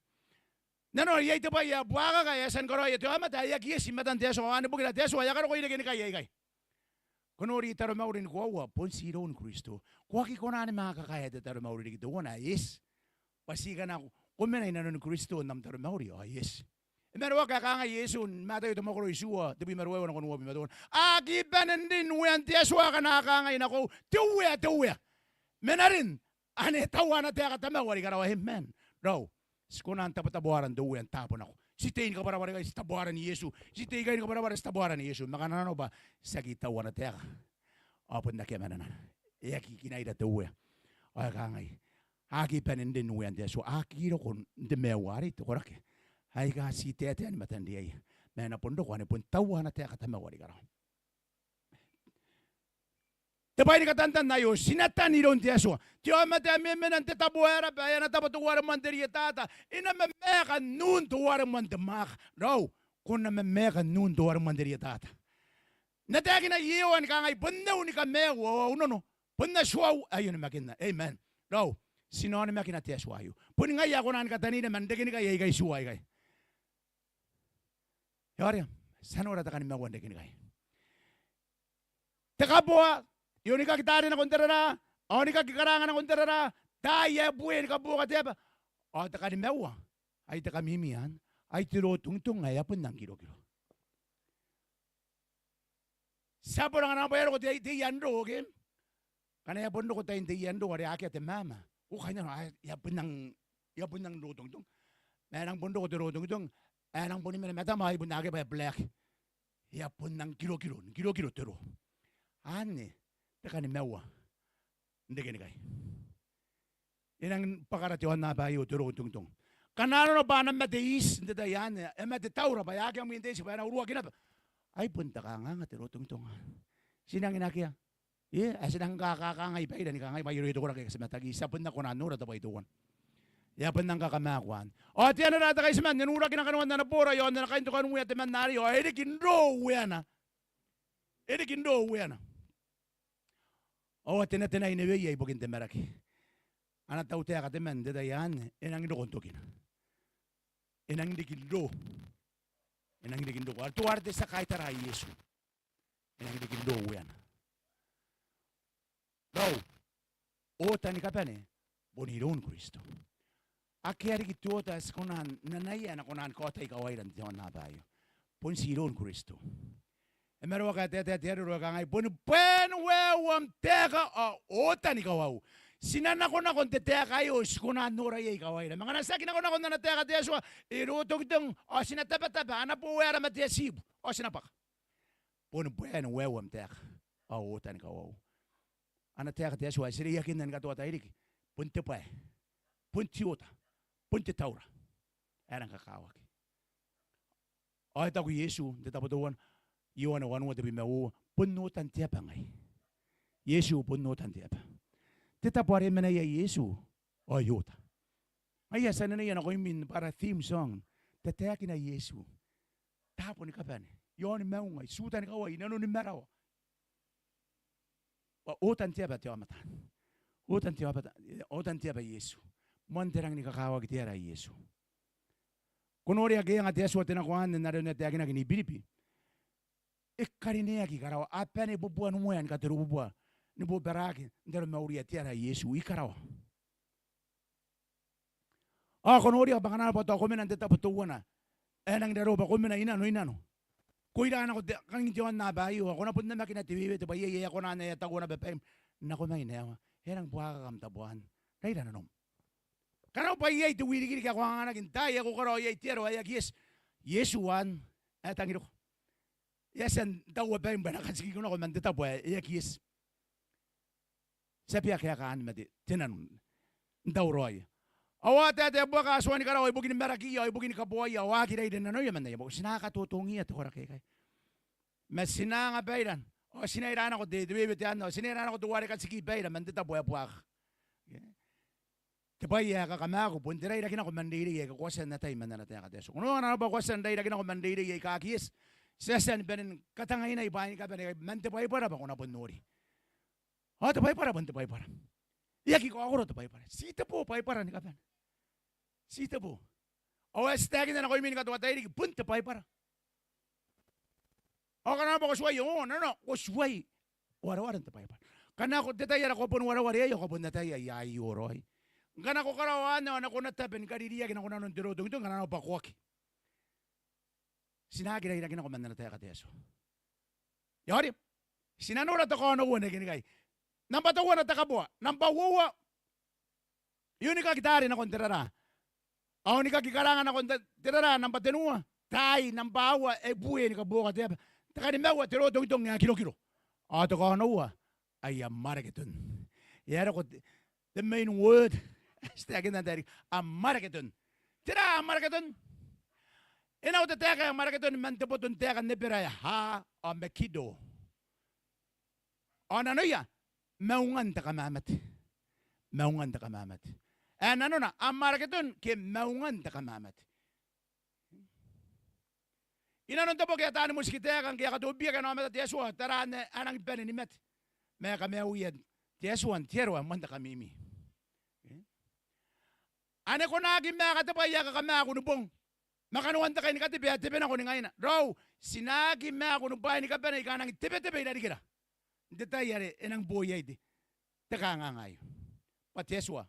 Nanona iai te bwai ae buakaka ae e a tia ni karaoia te aomata ae aki eti i matan te Atua, ao anne bukina te Atua e a karokoi rekenikai aikai. Ko nori taromauri ni koaua, bon ti iroun Kristo. Ko aki kona ni manga kakaea te taromauri riki teuana ae eti. Bwa ti ngkana ko mena i nanoni Kristo n am taromauri ao e eti. E maroaka ae kangai Iesu n Mataio te mwakoro itiua, tebwi ma ruaiwa nakon uabwi ma teuana: A aki bane n rin uean te Atua akana a kangai nakoiu, Te Uea, te Uea, ma n arin ane e taua ana taeka Tamau are i karawa. Amen. Raou, ti kona n tabotaboara n te Uea n taabo nako. Ti tei ni kabwarabwara ikai, ti taboara n Iesu. Ti tei ikai ni kabwarabwara, ti taboara n Iesu. Ma ngkana nanona bwa ti aki taua ana taeka, ao bon akea mananana. E aki kinaira te Uea. Ao e kangai, a aki bane n rin uean te Atua, a aki roko n te maiu arei te koraki aika ti taetae ni matan riaia, ma e na bon roko ane bon taua ana taeka Tamau are i karawa. Te bwai ni katantan aio, ti na tan iroun te Atua. Te aomata ae memena n te tabo ae raba, ae ana tabo teuare moan te rietata, e na mamaeka n un teuare moan te mwaaka. Raou, ko na mamaeka n un teuare moan te rietata. N na taekina Iehova ni kangai, bon au ni kamaiu ao au nono, bon Atuau ae I onimakinna. Amen. Raou, ti na onimakina te Atua aio. Boni ngaia ae kona ni katanira man rekenikai aikai itiua aikai. E aera, ti a nora te kanimaua n rekenikai. Te kaboa, e onikaki taare nakon te raraa, ao onikaki karaanga nakon te raraa, taai ae buea ni kabuoka te aba. Ao te kanimaua, ai te kamimi anne, ai te rotongitong ae e a bon nang kirokiro. Ti a bon anga naba bwa e roko te, te ianro, ke? Ngkana e a bon roko tain te ianro are akea te mama, ko kainnanoa, a, e a bon nang, e a bon nang rotongitong. Ma e nang bon roko te rotongitong ae e nang boni mena ma tama, ai bon akea bwa e black. E a bon nang kirokiro, kirokiro te ro. Anne te kanimaua n rekenikai. E nang bwakara te aonnaba aio te rotongitong. Ngkana nanona bwa a na mate iti n te tai anne, e mate taura bwa e a akea mwin te iti bwa e na uruaki naba, ai bon te kanganga te rotongitong. Ti nang akea. E, ae ti nang kakaangai baira ni kangai bwa irouia te koraki aika ti mataki, ti a bon aki kona n nora te bwai teuana. E a bon nang kakamaaku anne. Ao te anera te kaitiman, e nuraki nakanoan ana boora i aon ana kaintokanuea temanna arei, ao e riki n ro ueana. E riki n ro ueana. Ao a tenatenai neweia ibukin te maraki. Ana tautaeka temanna n te tai anne, e nang roko n tokina. E nang riki n ro. E nang riki n ro. Are teuare te tia kaitara Iesu. E nang riki n ro ueana. Raou, oota ni kabane bon iroun Kristo. Akea riki te oota ae ti kona n anaia ae na kona ni kaota ikawaira n te aonnaba aio. Bon ti iroun Kristo. E maroaka ae taetae te Areru ae kangai, boni bwaen waeu am taeka ao oota ni kawau. Ti na nakonako n te taeka aio, ti kona n noraia ikawaira. Ma ngkana ti aki nakonako n ana taeka te Atua, e rotongitong, ao ti na tabataba, a na bo waera ma te atibu, ao ti na bwaka. Boni bwaen waeu am taeka ao oota ni kawau. Ana taeka te Atua ae ti reiakinna ni katoa tairiki, bon te bwae, bon te oota, bon te taura ae rang kakawaki. Ao e taku Iesu n te tabo teuana, Ioane wanua tebwi ma uoua, bon ootan te aba ngai. Iesu bon ootan te aba. Te tabo are e mena iai Iesu, ao e oota. Ngaia ti a anenea nakoimi bwa ara theme song, Tataekina Iesu. Taabo ni kabane, i aoni maunga, i tuta ni kawai, i nanoni marawa. Bwa ootan te aba te aomata. Ootan te aomata, ootan te aba Iesu. Moan te rangi ni kakawaki te ara Iesu. Ko noria ngke e anga te Atua te nako anne n aron ae taekinaki n Biribi, e karineaki i karawa, a bane bubua ni moa ni katerububua ni bobaraki n taromauria te ara Iesu i karawa. Ao ko noria bwa ngkana arona bwa tao ko mena n te tabo teuana ae e nangi raroa bwa ko mena i nano, i nano, ko ira nako te, kangin te aonnaba aio, ao ko na bon namakina te wewete bwa iai ae e a kona n ae e a taku ana babaim, nako mai naewa, e a nangi buakaka am tabo anne. Raira nanom. Karaoa bwa iai te wirikiriki ae ko anganaki n taai ae ko karaoa iai te aro ae aki eti. Iesu anne ae tangiriko. E a tia n taua baim bwa e na katikiko nako man te tabo ae e aki eti. Ti a bia kaeka anne ma te, te nano n tauraoi. Ao a taetae buaka Atuan karawa ibukin marakiia ao ibukin kaboaia ao a aki raire nanoia man aia bwaka. Ti na katotongiia te koraki aikai. Ma ti na anga bairan ao ti na ira nako te, te wewe te anne ao ti na ira nako teuare katiki baira man te tabo ae buaka. Te bwai ae kakamaaku bon te rairaki nako man reirei aika ko a tia n atai man ana taeka te Atua. Ko na nora bwa ko a tia n rairaki nako man reirei aika aki eti. Ti a tia ni bane ni katangainai bwaai ni kabane man te Baibara bwa ko na bon nori. Ao te Baibara bon te Baibara. E aki kaokoro te Baibara. Ti te bo Baibara ni kabane. Ti te bo. Ao ae ti taekinna nakoimi ni katoa tairiki bon te Baibara. Ao ngkana arona bwa ko tuai, o, nano, ko tuai wareware n te Baibara. Ngkana ko, te tai are ko bon wareware iai ao ko bon ataia ae e oroai. Ngkana ko karaoa anne ao ko na tabe ni kaririaki nako nanon te rotongitong ngkana arona bwa ko aki. Ti na aki rairaki nako man ana taeka te Atua. Ia ori, ti na nora te kaonoua n rekenikai. Nambwa teuana te kaboa, nambwa uoua iunikaki taari nakon te raraa. Ao nikaki karanga nakon te, te raraa, nambwa tenua taai, nambwa aua e bue ni kabuoka te aba. Te kanimaua te rotongitong ae kirokiro. Ao te kaonoua aia Amareketon. E a roko te, te main word ae ti taekinna n tairiki, Amareketon. Tera Amareketon? E na uota te taeka ae Amareketon man te boto n taeka n Ebera ae Ha ao Mekido. Ao nanoia, maungan te kamamate. Maungan te kamamate. Ae nanona Amareketon ke maungan te kamamate. I nanon te boki ae taani motikitaeka ngke e a katobiaki ana aomata te Atua, tera anne a nangi bane ni mate ma e kamaiuia te Atua n te aro ae moan te kamimi. Ane ko na aki maaka te bwai ae kakamaaku ni bong ma kanoan te kai ni katebe ae tebe nako ni ngaina. Raou, ti na aki maaku ni bwaai ni kabane aika a nangi tebetebe i rarikira n te tai are e nangi bo iai te, te kanganga aio. Bwa te Atua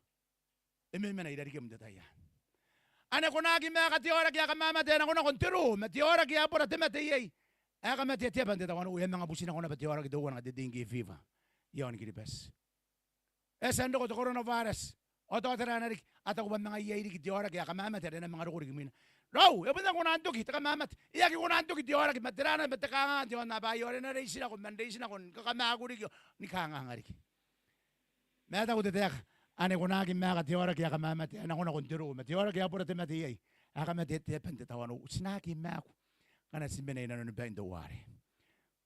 e memena i rarikim n te tai anne. Ane ko na aki maaka te aoraki ae kamamate ae nakonako n te roo ma te aoraki ae bora te mate iai, ae kamatea te aba n te tawanou, e a manga buti nako naba te aoraki teuana ngke te dengue fever i aon Kiribati. E a tia n roko te coronavirus ao tao tera ae na riki, a taku bwa manga iai riki te aoraki ae kamamate are e na manga roko riki imwina. Raou, e bon aki kona n toki te kamamate, e aki kona n toki te aoraki, ma tera naba te kanganga n te aonnaba aio are e na reitinako man reitinako ni kakamaaku riki ao ni kanganga riki. Ma e taku te taeka, ane ko na aki maaka te aoraki ae kamamate ae nakonako n te roo ma te aoraki ae bora te mate iai, ae kamatea te aba n te tawanou. Ti na aki maaku ngkana ti mena i nanoni bain teuare.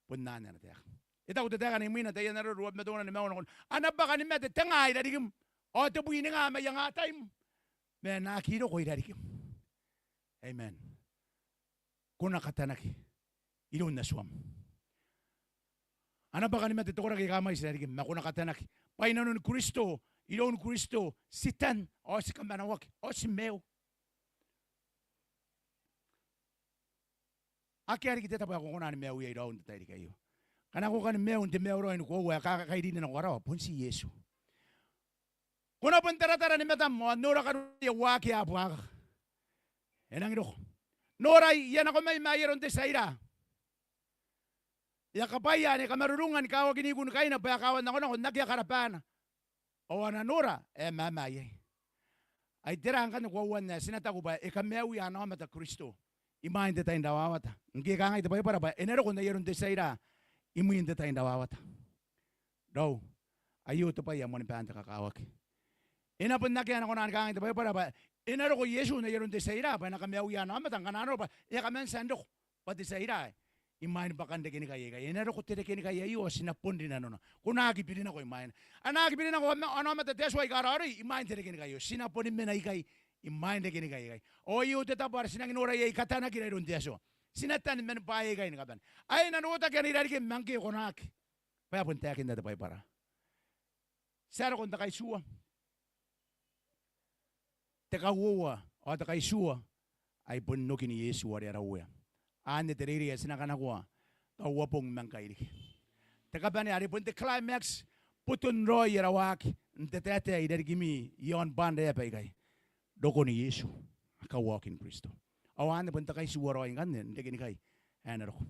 Bon anne ana taeka. E taku te taeka n imwina, Taian Areru ruabwi ma teuana, nimaua nakon, ana bwaka ni mate tengaa i rarikim ao tebwi ningaa mai angataim ma e na aki roko i rarikim. Amen. Ko na katanaki iroun Atuam. Ana bwaka ni mate te koraki aika mwaiti i rarikim, ma ko na katanaki bwa i nanoni Kristo, iroun Kristo ti tan ao ti kamanoaki ao ti maiu. Akea riki te tabo ae ko kona ni maiuia i raou n te tairiki aio. Ngkana ko kani maiu n te maiu raoi ni koaua ae kakairinna nako karawa, bon ti Iesu. Ko na bon taratara ni matam ao nora kanoan aia waaki ae buakaka. E nangi roko. Norai, I a nako mai ma ai aron te tia ira. E a kabwaia ane kamarurunga ni kawakiniko ni kaina bwa e kawa n nakonako n akea karabana. Ao a na nora ae mama iai. Ai tera ngkanne koauan ae ti na taku bwa e kamaiuia ana aomata Kristo imwain te tai n rawawata? Ngke e kangai te Baibara bwa e na roko n ai aron te tia ira imwin te tai n rawawata. Raou, aio te bwai ae moanibaan te kakawaki. E na bon akea ana kona ni kangai te Baibara bwa e na roko Iesu n ai aron te tia ira bwa e na kamaiuia ana aomata ngkana a nora bwa e a kaman tia n roko bwa te tia ira imwain bwakan rekenikai aikai. E na roko te rekenikai aio ao ti na bon rinanona. Ko na aki birinako imwaina. A na aki birinako ana aomata te Atua aika raoiroi imwain te rekenikai aio. Ti na boni mena ikai imwain rekenikai aikai. Ao aio te tabo are ti nangi nora iai katanakira iroun te Atua. Ti na tan man bwaai aikai ni kabane. Ae e na rotaki ana i rarikim ma ngke ko na aki. Bwa e a bon taekinna te Baibara. Ti a roko n te kaitiua, te kauoua ao te kaitiua, ai bon okin Iesu are ara Uea. Anne te reirei ae ti na kanakoa tao uabong ma ngkai riki. Te kabane are bon te climax, boton raoi ara waaki n te taetae i rarikimi i aon bwanra ae baikai. Rokon Iesu, kauaokin Kristo. Ao anne bon te kaitiua raoi ngkanne n rekenikai ae na roko.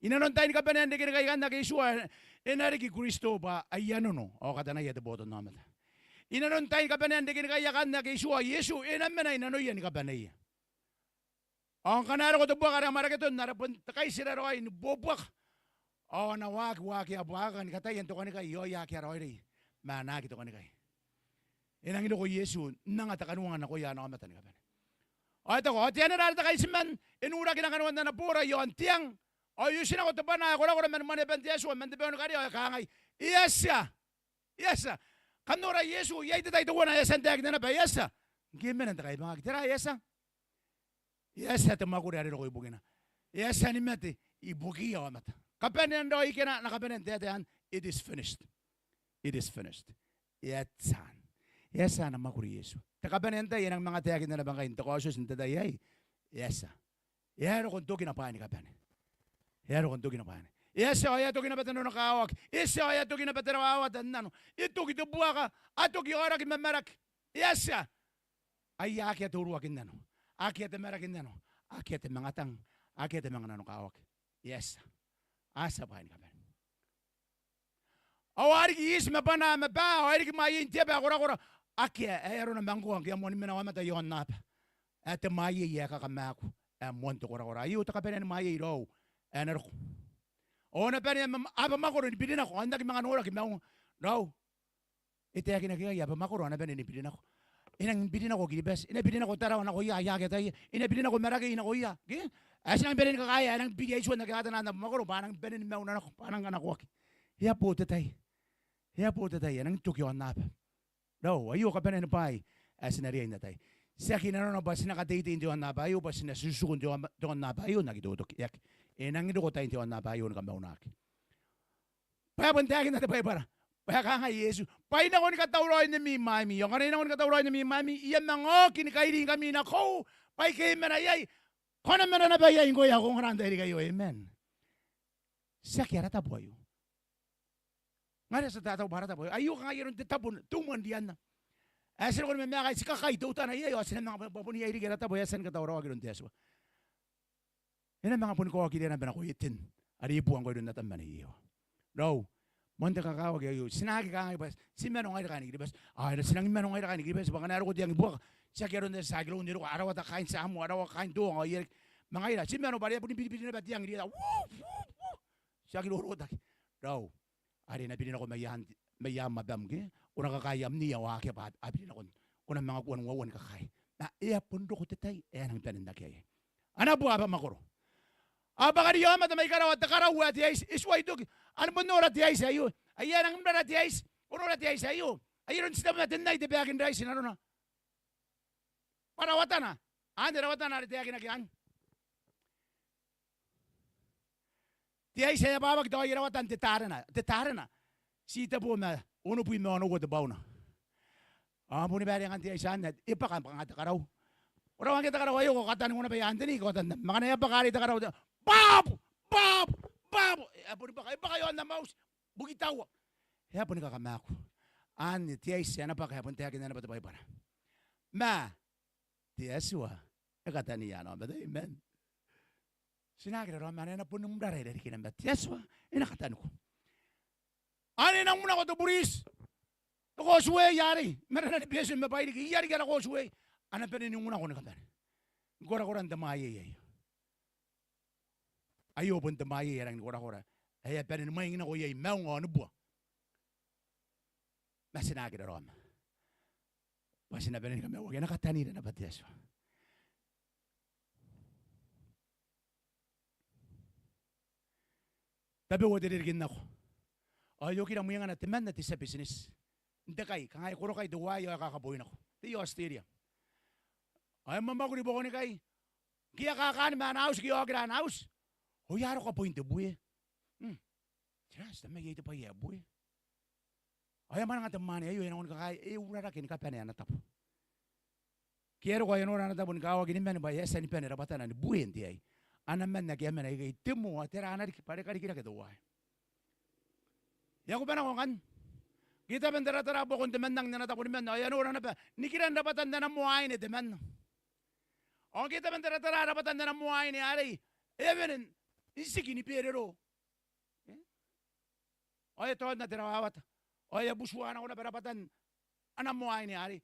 I nanon tain kabanean rekenikai ikanne ake itiua, e na riki Kristo bwa aia nono ao katanaia te botannaomata. I nanon tain kabanean rekenikai akanne ake itiua, Iesu e na mena i nanoia ni kabaneia. Ao ngkana e roko te buaka are amwarake Ton, are bon te kaitira raoi ni buobuaka, ao a na waaki waakea buakaka ni kataia n tokanikai iaoia ake a raoiroi ma a na aki tokanikai. E nangi roko Iesu n anga te kanuanga nakoia ana aomata ni kabane. Ao e taku, ao te anera are te kaitiman e nuraki na kanoan ana boora i aon te ang, ao e oti nako te bwana ae korakora mani mwaneaban te Atua man te bwai ni karea, ao e kangai, E a tia. E a tia. Kam nora Iesu, iai te tai teuana ae e a tia n taekinna naba, E a tia. Ngke e mena n te kaibangaki, tera ae e a tia? E a tia te mwakuri are e roko ibukina. E a tia ni mate ibukiia aomata. Kabanean raoi ikena, ana kabanea n taetae anne, it is finished. It is finished. E a tia. E a tia ana mwakuri Iesu. Te kabanea n tai e nang manga taekinna naba ngkai n te Kaotioti n te tai aei. E a tia. E a roko n tokina bwaai ni kabane. E a roko n tokina bwaai. E a tia, ao e a toki naba te nanokawaki. E tia, ao e a toki naba te rawawata n nano. E toki te buaka, a toki aoraki ma maraki. E a tia. Aia akea te uruaki n nano, akea te maraki n nano, akea te manga tang, akea te manga nanokawaki. E a tia. A tia bwaai ni kabane. Ao a riki iti ma bwanaa ma baa, ao e riki mwaiein te aba ae korakora. Akea ae arona ma ngkoa ngke a moa ni mena aomata i aonnaba. Ae te mwaiei ae kakamaaku ae moan te korakora. Aio te kabanea ni mwaiei, raou, ae na roko. Ao a na bane abamwakoro ni biri nako, ao n aki manga noraki maiuna. Raou, e taekinaki ikai, abamwakoro a na bane ni biri nako. E nangi biri nako Kiribati, e na biri nako Tarawa nakoia aia aki ataia, e na biri nako Marakei nakoia. Ke? Ae ti nangi bane ni kakaea ae nangi biri ae tua n aki atanaan abamwakoro bwa a nangi bane ni mauna nako, bwa a nangi kanakoaki. E a bo te tai. E a bo te tai ae nangi toki aonnaba. Raou, aio kabanean bwaai ae ti na riai n atai. Tiaki nanona bwa ti na kateitei n te aonnaba aio, bwa ti na tiutuku n te aonnaba aio n aki totoki. E aki. E nangi roko tain te aonnaba aio ni kamaunaki. Bwa e bon taekinna te Baibara bwa e kangai Iesu, bwa I nako ni katauraoi n ami mwaimi. Ao ngkana I nako ni katauraoi n ami mwaimi, I a manga oki ni kairingkami nakoiu, bwa ike I mena iai, ko na mena naba iai ngkoe ae ko ongora n tairiki aio. Amen. Tiaki ara tabo aio. Ngaira ti a tatau bwa ara tabo aio. Aio kanga aron te tabo, te umwanrianna. Ae ti roko ni mamaaka, ti kakai teutana iai, ao ti na manga bwa bon iai riki ara tabo ae e a tia ni katauraoaki iroun te Atua. E na manga boni kaokiria naba nako Eten are e bua ngkoa iroun Atam ma Nei Ewa. Raou, moan te kakawaki aio. Ti na aki kangai bwa ti mano ngaira kaaini Kiribati. Ao e na, ti nangi mano ngaira kaaini Kiribati bwa ngkana e roko te ang i buaka, tiaki aron ae ti a aki roun, e roko, a rawata kaain Samoa, a rawa kaain Tonga, ao e a riki. Ma ngaira ti mano bwa are e a boni biribiri naba te ang irouia. Wuu, wuu, wuu. Ti aki rorotaki. Raou, are e na biri nako mai aan, mai am abam, ke? Ko na kakaea am nei ao akea bwa a biri nakon. Ko na manga kuan uaua ni kakaei. Ma e a bon roko te tai ae a nangi bane n akea iai. A na bua abamwakoro. Ao bwa kariaia aomata mai karawa, te karau ae te aiti, e tuai toki. Ao ni bon nora te aiti aio. Aia, e nangi mrara te aiti. Ko nora te aiti aio. Ai aron titeboo ma te nai te baeki n raiti nanona. Bwa rawatana. Anne rawatana are taekinaki anne. Te aiti ae abwabwaki, tao aia rawata n te tarena. Te tarena. Titeboo ma onobwi ma onoua te bwauna. Ao boni bwa are angan te aiti anne, e bwaka, bwaka te karau. Ko rawa ngke te karau aio ko kataniko naba i aan te nei, ko katanna. Ma ngkana e a bwaka arei te karau, bwab! Bwab! Bwab! E a boni bwaka, e bwaka i aon am auti. Buki taua. E a boni kakamaaku. Anne te aiti ae na bwaka ae bon taekinna naba te Baibara. Ma te Atua e kataniia ana aomata. Amen. Ti na aki raraoma, anne e na boni mrara irarikina, ma te Atua e na kataniko. Anne e nang unako te buriti, te causeway arei, ma arana ni beeton ma Bairiki, ia riki ara causeway. A na bane n unako ni kabane ni korakoran te mwaiei aio. Aio bon te mwaiei ae rangi ni korakora ae a bane ni mwaing nako iai maung ao ni bua. Ma ti na aki raraoma bwa ti na bane ni kamaiuaki, e na katanira naba te Atua. Tabeua te ririki n nako. Ao e okira mwengana temanna te tia bitineti n te kai, kanga e korokai teuaei ao e kakaboi nako. Te I-Aotiteria. Ao e mwamwakuri i buakonikai. Ngke e a kakaani ma ana auti, ngke e a okira ana auti, ao e a roko kaboin te bue. Hmm. Tera, ti tama iai te bwai ae bue. Ao e a mwananga te mwaane aio, e nako ni kakaea, e urarake ni kabane ana tabo. Ngke e a roko ao e a nora ana tabo ni kawaki ni mane bwa e a tia ni bane rabwatana ni bue n te ai. Ana man ake a mena ikai te moa, tera ana riki, bwa are karikirake teuaei. E a kuba nako ngkanne. Ngke e tabe n taratara buakon temanna n ana tabo ni man, ao e a nora naba nikiran rabwatan ana moa aine temanna. Ao ngke e tabe n taratara rabwatan ana moa aine arei, e a wene n tiki ni berero. E? Ao e taona te rawawata. Ao e a butua nako naba rabwatan ana moa aine arei.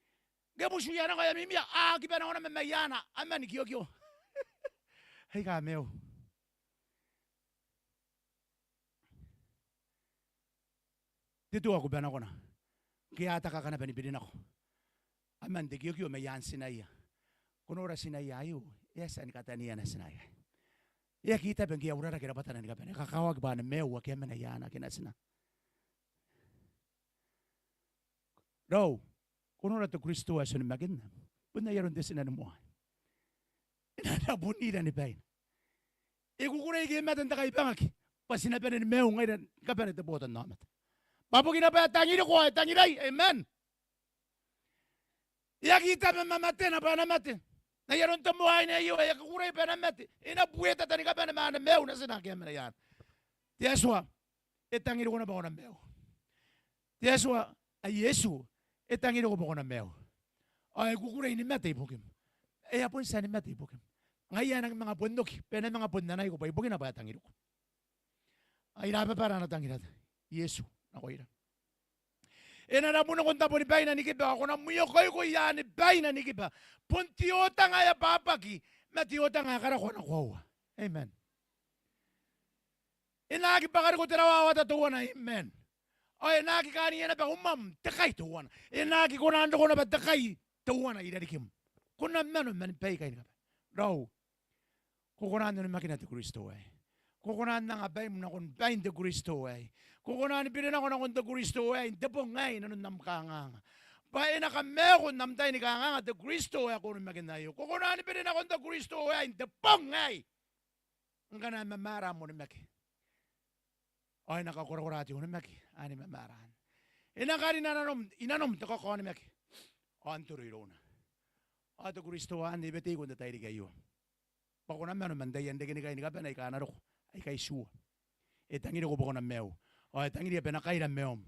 Ngke e butuia nako ao e a mimia, a kiba nako naba mai aana aman kiokio. Aika maiu. Te tua ko bane n kona. Ngke a taka kanga bwa e biri nako. A manga te kiokio mai aan tinaia. Ko nora tinaia aio, e a tia ni katania ana tina aei. E aki tabe ngke e a urarake rabwatana ni kabane. E kakawaki bwa ana maiu ake a mena i aana ake natina. Raou, ko nora te Kristo ae ti onimakinna. Bon ai aron te tina ni moa. E na rabunira ni baina. E kukurei ngke e mate n te kaibangaki bwa ti na bane ni maiu ngaira ni kabane te botannaomata. Bwa bukina bwa e tangiriko ao e tangirai. Amen. E aki tabe ma matena bwa e na mate. N ai aron te moa aine aio, e kukurei bwa e na mate. E na buetata ni kabane ma ana maiu natina ake a mena i aana. Te Atua, e tangiriko naba ko na maiu. Te Atua ae Iesu, e tangiriko bwa ko na maiu. Ao e kukurei ni mate ibukim. E a bon tia ni mate ibukim. Ngaia ae e nangi manga bon oki bwa e na manga bon anaiko bwa ibukina bwa e tangiriko. Ai rababara ana tangira Iesu nakoira. E na rabuniko n tabo ni baina ni kiba, ao ko na mwiokoiko i aani baina ni kiba. Bon te otanga ae abwabwaki ma te otanga ae karako ana koaua. Amen. E na aki bwakariko te rawawata teuana, amen. Ao e na aki kaania naba umwam te kai teuana. E na aki kona n roko naba te kai teuana i rarikim. Ko na mano mani baikai ni kabane. Raou, ko kona n onimakina te Kristo aei. Ko kona n anga baim nakon bain te Kristo aei. Ko kona ni biri nako nakon te Kristo aei n te bong aei inanon am kanganga. Bwa e na kamaiuko n am tai ni kanganga te Kristo ae ko onimakinna aio. Ko kona ni biri nakon te Kristo aei n te bong aei. Ngkana e mamara am onimaki, ao e na kakorakora te onimaki anne i mamaraan. E na karina nanom, inanom te kakaonimaki ao n toro irouna. Ao te Kristo anne e weteiko n te tairiki aio. Bwa ko na mano man taian reke ni kai ni kabane aika a na roko, aika itiua. E tangiriko bwa ko na maiu. Ao e tangiria bwa e na kaira maium.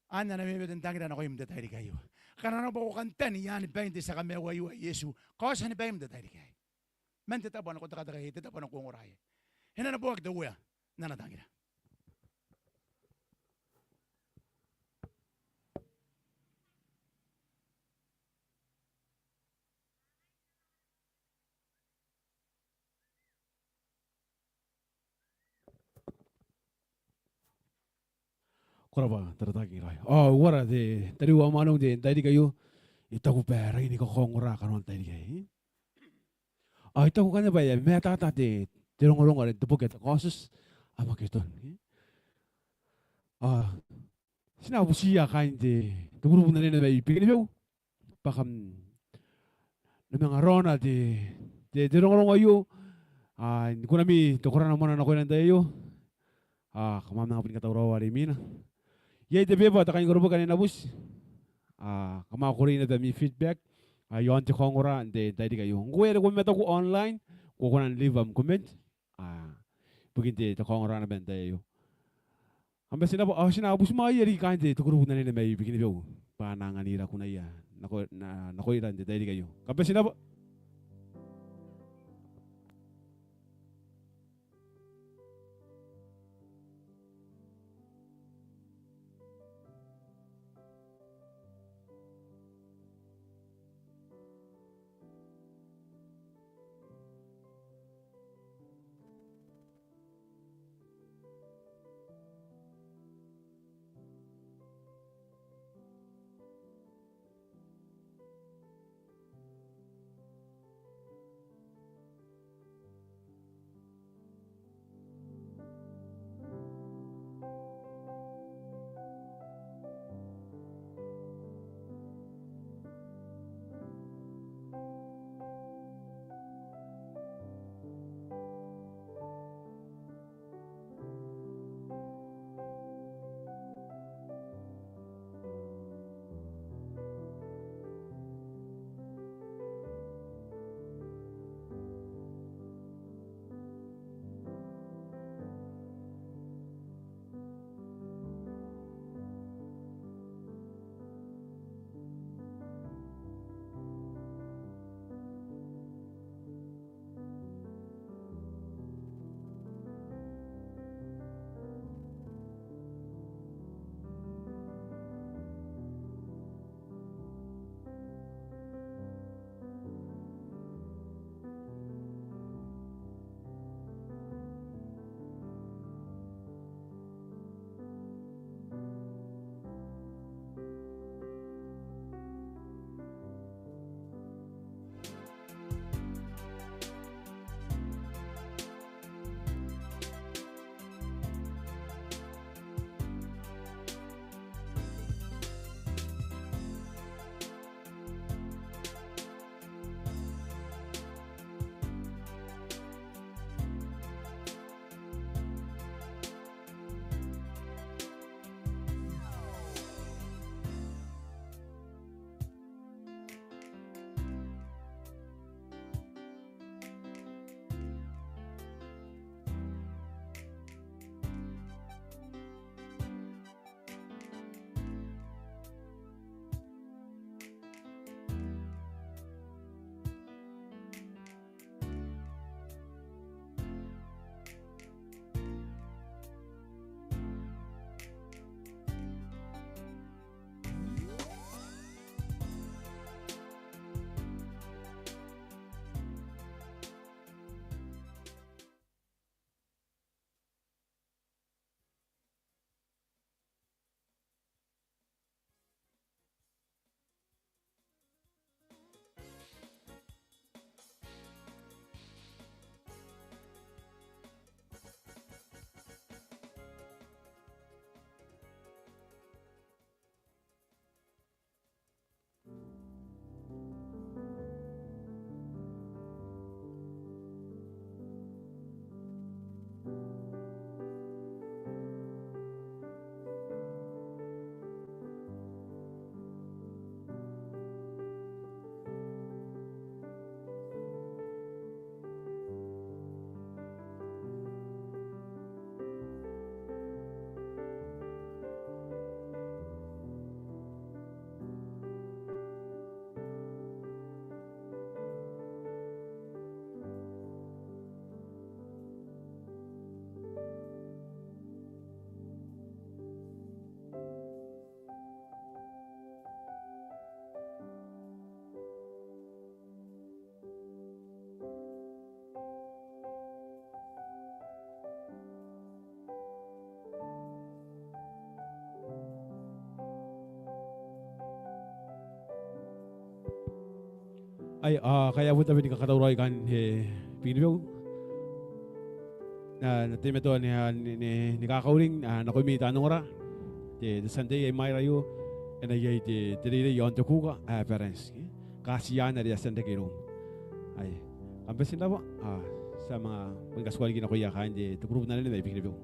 Anne ana wewete n tangira nakoim n te tairiki aio. Ngkana arona bwa ko kan tani i aani bain te tia kamaiu aio ae Iesu, kaotia ni baim n te tairiki aei. Man te tabo are ko tekateka iai, te tabo are ko ongora iai. E na neboaki te Uea n ana tangira. Ko rabwa te taratara. Ao uara te tariu ao mwaneu n te tairiki aio? I taku bwa e rangi ni kakaongora kanoan te tairiki aei. Ao I taku ngkanne bwa e a matata te, te rongorongo are n te boki ae te Kaotioti ae Maketon. Ao ti na bubutiia kaain te, te kurubu n anene mai Bikenibeu bwa kam na manga raona te, te, te rongorongo aio. Ao ni kunami te korana moana nakoira n te tai aio. Ao kam a manga boni katauraoa are imwina. Iai te beba ae te kainkoroboki ane e na buti. Ao kam a kukurei naba ami feedback. Ao i aon te kaongora n te tairiki aio. Ngkoe are ko mataku online, ko kona n leave am comment. Ao ibukin te, te kaongora naba n te tai aio. Kam bati n rabwa, ao ti na butimwaeia riki kaain te, te kurubu n anene mai Bikenibeu bwa a na anganira kunaia nako, na, nakoira n te tairiki aio. Kam bati n rabwa. Ai, a, kai a bon tabe ni kakatauraoi kaain, e, Bikenibeu. N na, n na teimatoa ni, a, ni, ni, ni kakauring, a, nakoimi taan ongora. Te, te Sunday ae imwaira aio, e na iai te, te reirei iaon te kuka, a, parents. Kaatiaan are a tia n reke iroum. Ai, kam bati n rabwa, a, ti a manga, manga katukaki nakoia kaain te, te group n anene mai Bikenibeu.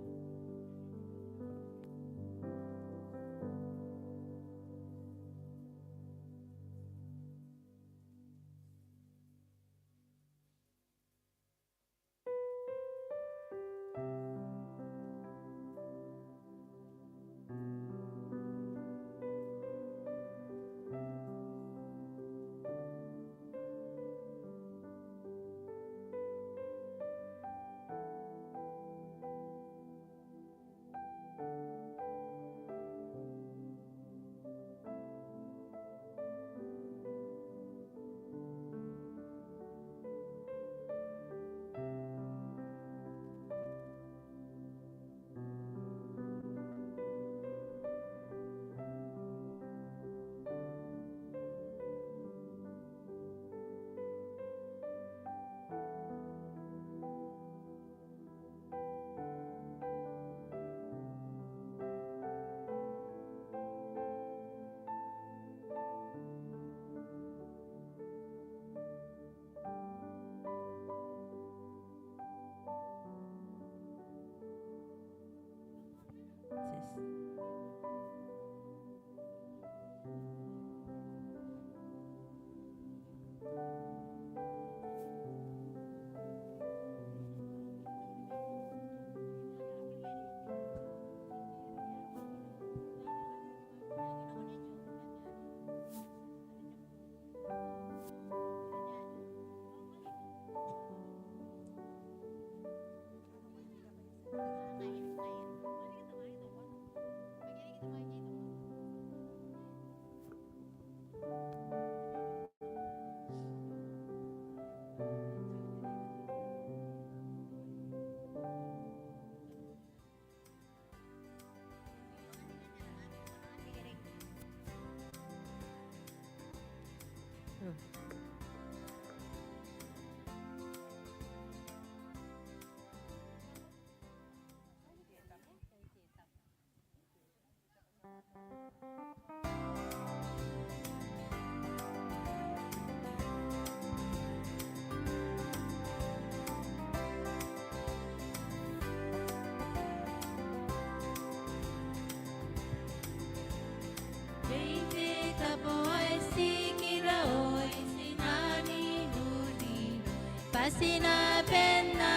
Te tabo ae tikiraoi, ti na ninunino bwa ti na bena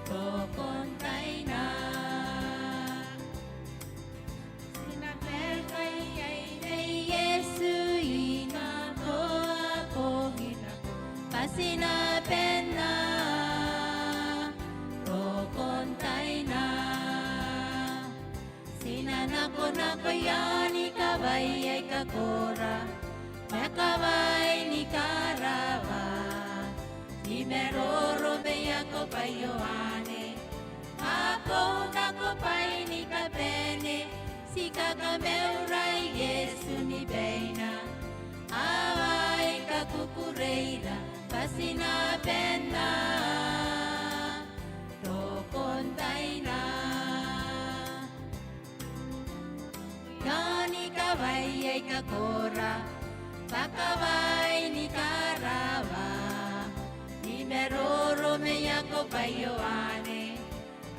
rokon taina. Ti na beka iai Nei Iesu i nanoa bongina, bwa ti na bena rokon taina. Ti na nakonako i aon kawai aika koora, ma kawai ni karawa. Ni maroro mai iako bwa Ioane, ao ko nako bwaai ni kabane, ti kakamaurai Iesu ni baina. Ao aika kukureira bwa ti na bena rokon taina. I aon kawai aika koora, bwa kawai ni karawa. Ni maroro mai iako bwa Ioane,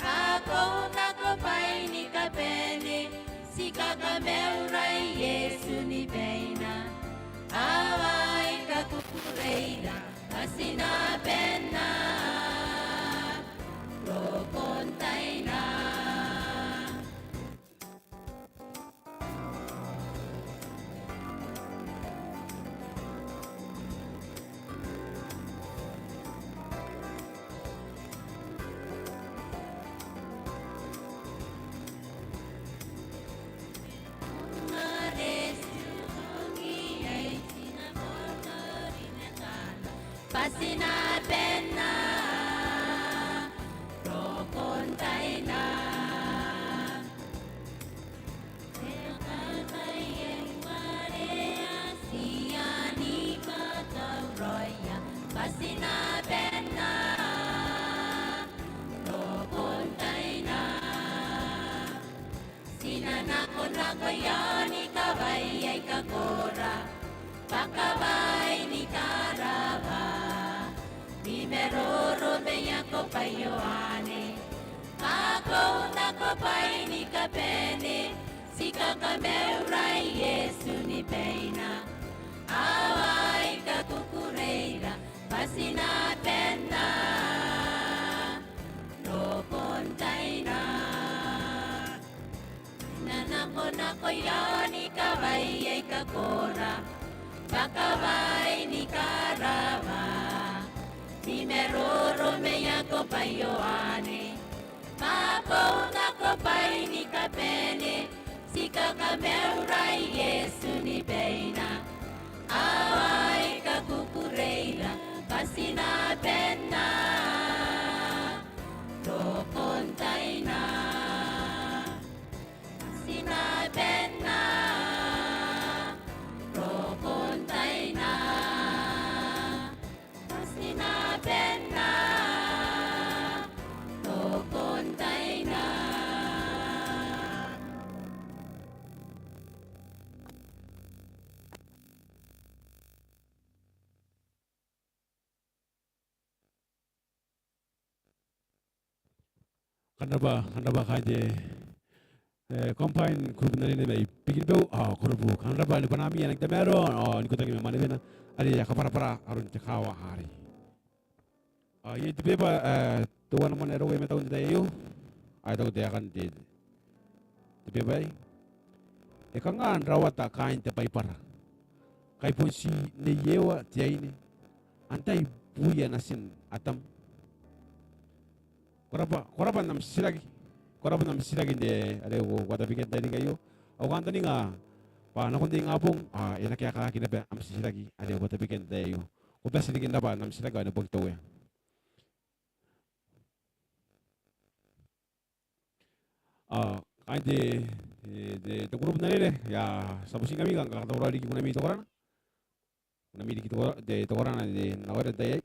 ao ko nako bwaai ni kabane, ti kakamaurai Iesu ni baina. Ao aika kukureira bwa ti na bena rokon taina. Bwa ti na bena rokon taina. Te kakai e warea, ti a niba Bwa Ioane, ma ko nako bwaai ni kabane, ti kakamaurai Iesu ni beina. Ao aika kukureira, bwa ti na bane n rokon taina. Ti na nakonako iaon kawai aika koora, bwa kawai ni karawa. Ti maroro ma Iakobo, bwa Ioane, ma ko nako bwaai ni kabane, ti kakamaurai Iesu ni beina. Ao aika kukureira, bwa ti na bane n rokon taina. Ti na bane n rokon taina. Ti na bane n rokon taina. Kam rabwa, kam rabwa kaain te, e, combine group n anene mai Bikenibeu ao Korobu. Kam rabwa ni bwanaami ae nang tamaroa ao n ikotaki ma mwanewena are e a kabwarabwara aron te kaawa arei. Ao iai te beba ae teuana mwane ae roko i mataun te tai aio. Ao e taku taekan te, te beba aei: E kanga n rawata kaain te Baibara? Kai bon ti Nei Ewa te aine, antai buia natin Atam? Ko rabwa, ko rabwa n am titiraki. Ko rabwa n am titiraki n te, are ko, ko a tabekia n te tairiki aio. Au kantaninga bwa nakon te ingabong, a, e na kaekaaki naba am titiraki are ko a tabekia n te tai aio. Ko bati riki n rabwa n am titiraki ao ni boki te Uea. A, kaain te, e, te, te group n anene, I a tia n butiingkami ngkana ko katauraoi riki ko na mimi te korana. Ko na mimi riki te kora-, te, te korana n te, n te tai aei.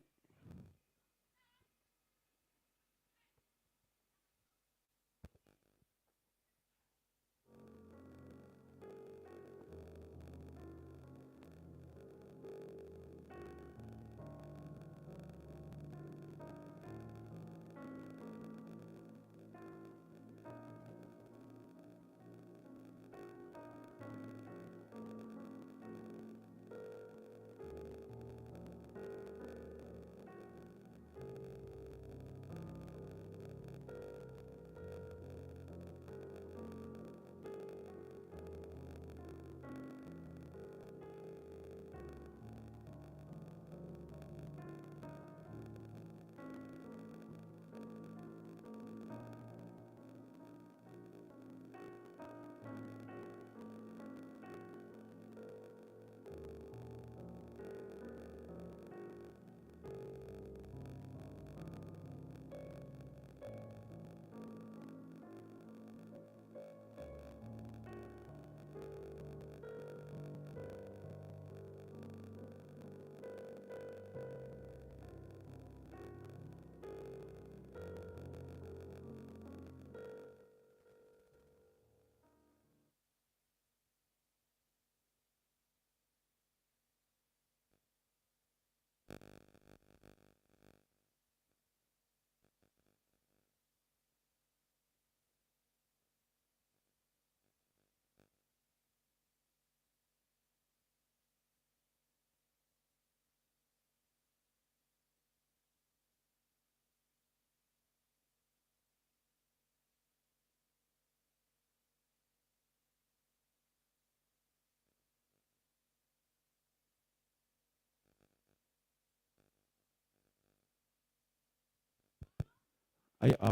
Ai, a,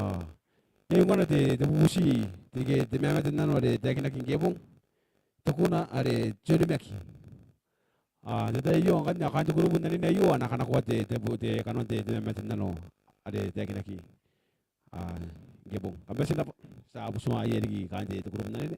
iai ngkoa te, te bubuti, te, ke, te mamate n nano are e taekinaki ngke bong, te kuna are te onimaki. A, n te tai aio ngkanne kaain te group n anene aio a na kanakoa te, te bu-, te kanoan te, te mamate n nano are e taekinaki, a, ngke bong. Kam bati n rabwa, ti a butimwaea riki kaain te, te group n anene.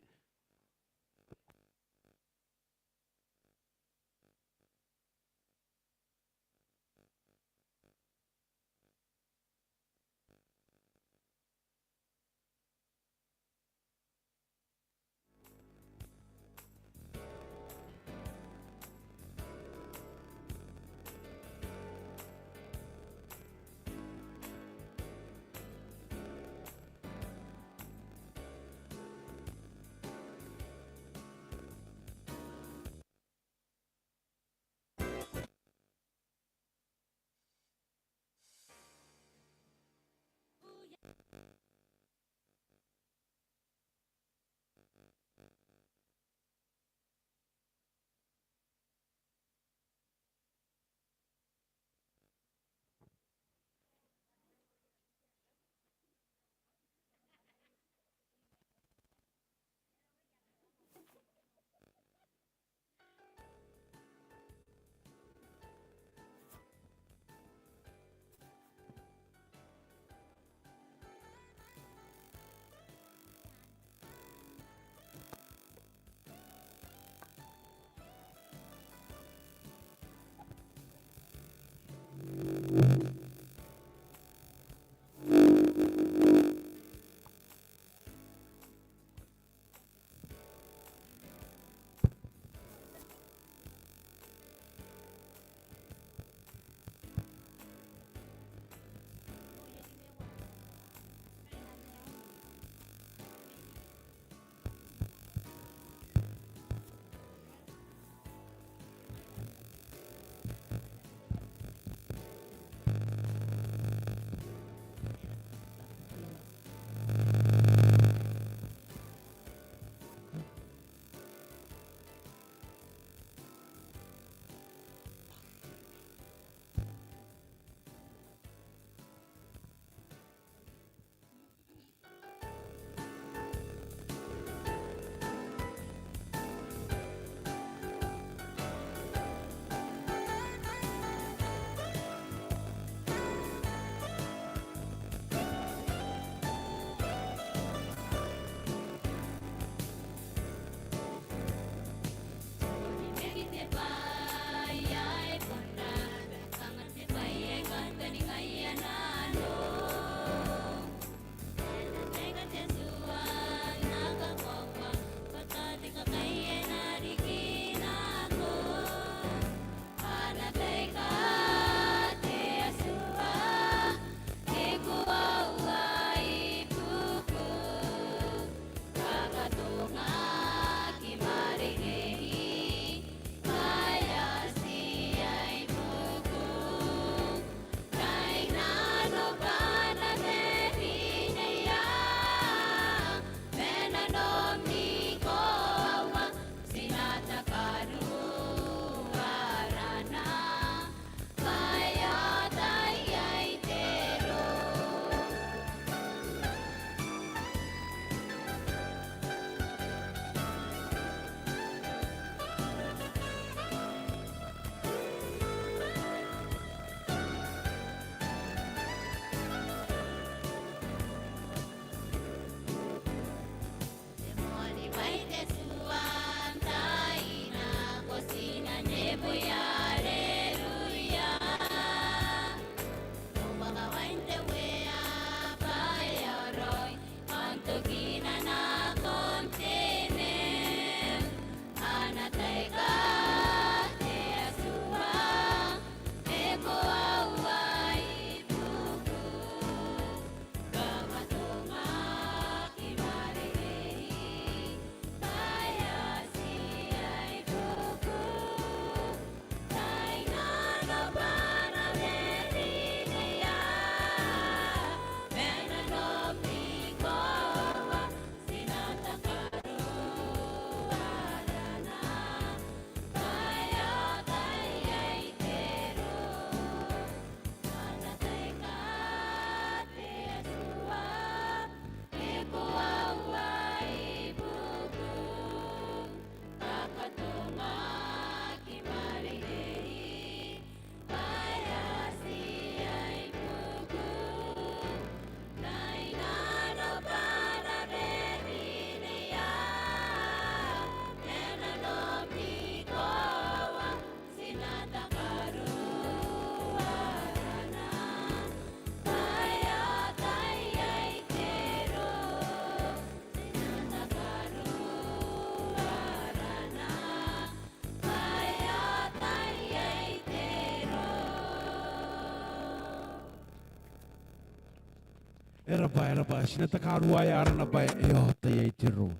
E raba, e raba, ti na takaruaea arana bwa e oota iai te roro.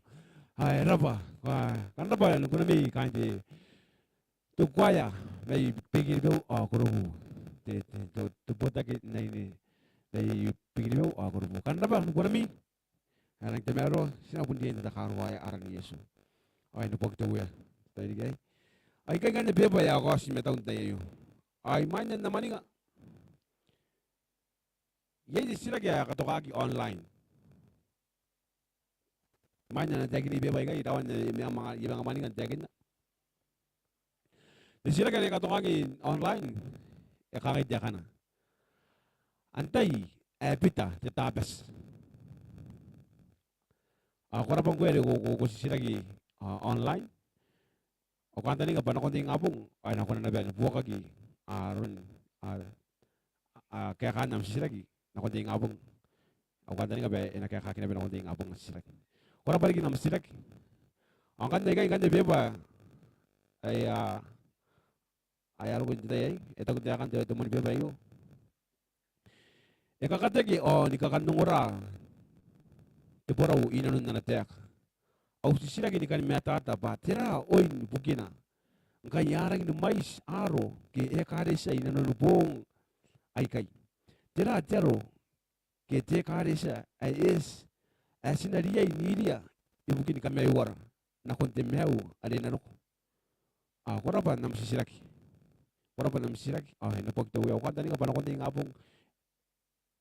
Ae e raba, kam na raba ni kunami kaain te, te kuaea mai Bikiribeu ao Korobu. Te, te, te, te botaki n aine mai Bikiribeu ao Korobu. Kam na raba ni kunami. Ae rangi n tamaroa, ti na bon riai n takaruaea aran Iesu. Ao e neboaki te Uea n te tairiki aei. Ao ikai ngkanne beeba ae a kaoti i mataun te tai aio. Ao imwain ae N na mwaninga, iai te titiraki ae katokaki online. Imwain ae N na taekinna beeba aikai, rawan ae I a manga, I a manga mwaninga n taekinna. Te titiraki are katokaki online e kangai taekana: Antai ae bita te Tabati? Ao ko raba ngkoe are ko, ko, ko titiraki, a, online. Au kantaninga bwa nakon te ingabong ao e na kona naba ni buokaki aron, a, a, kaekaan am titiraki nakon te ingabong. Au kantaninga bwa e na kaekaaki naba nakon te ingabong am titiraki. Ko raba riki n am titiraki. Ao ngkanne ikai ngkanne beeba ae, a, ae a roko n te tai aei, e taku taekan te, te moan beeba aio: E kakateke ao ni kakan ongora te borau i nanon ana taeka. Au titiraki ni kani mataata bwa tera oin bukina ngkai a rangi ni mwaiti aaro ke ekaretia i nanoni boong aikai. Tera te aro ke te ekaretia ae eti ae ti na riai n iria ibukin kamaiuara nakon te maiu are e na roko? Ao ko raba n am titiraki. Ko raba n am titiraki. Ao e neboaki te Uea. Au kantaninga bwa nakon te ingabong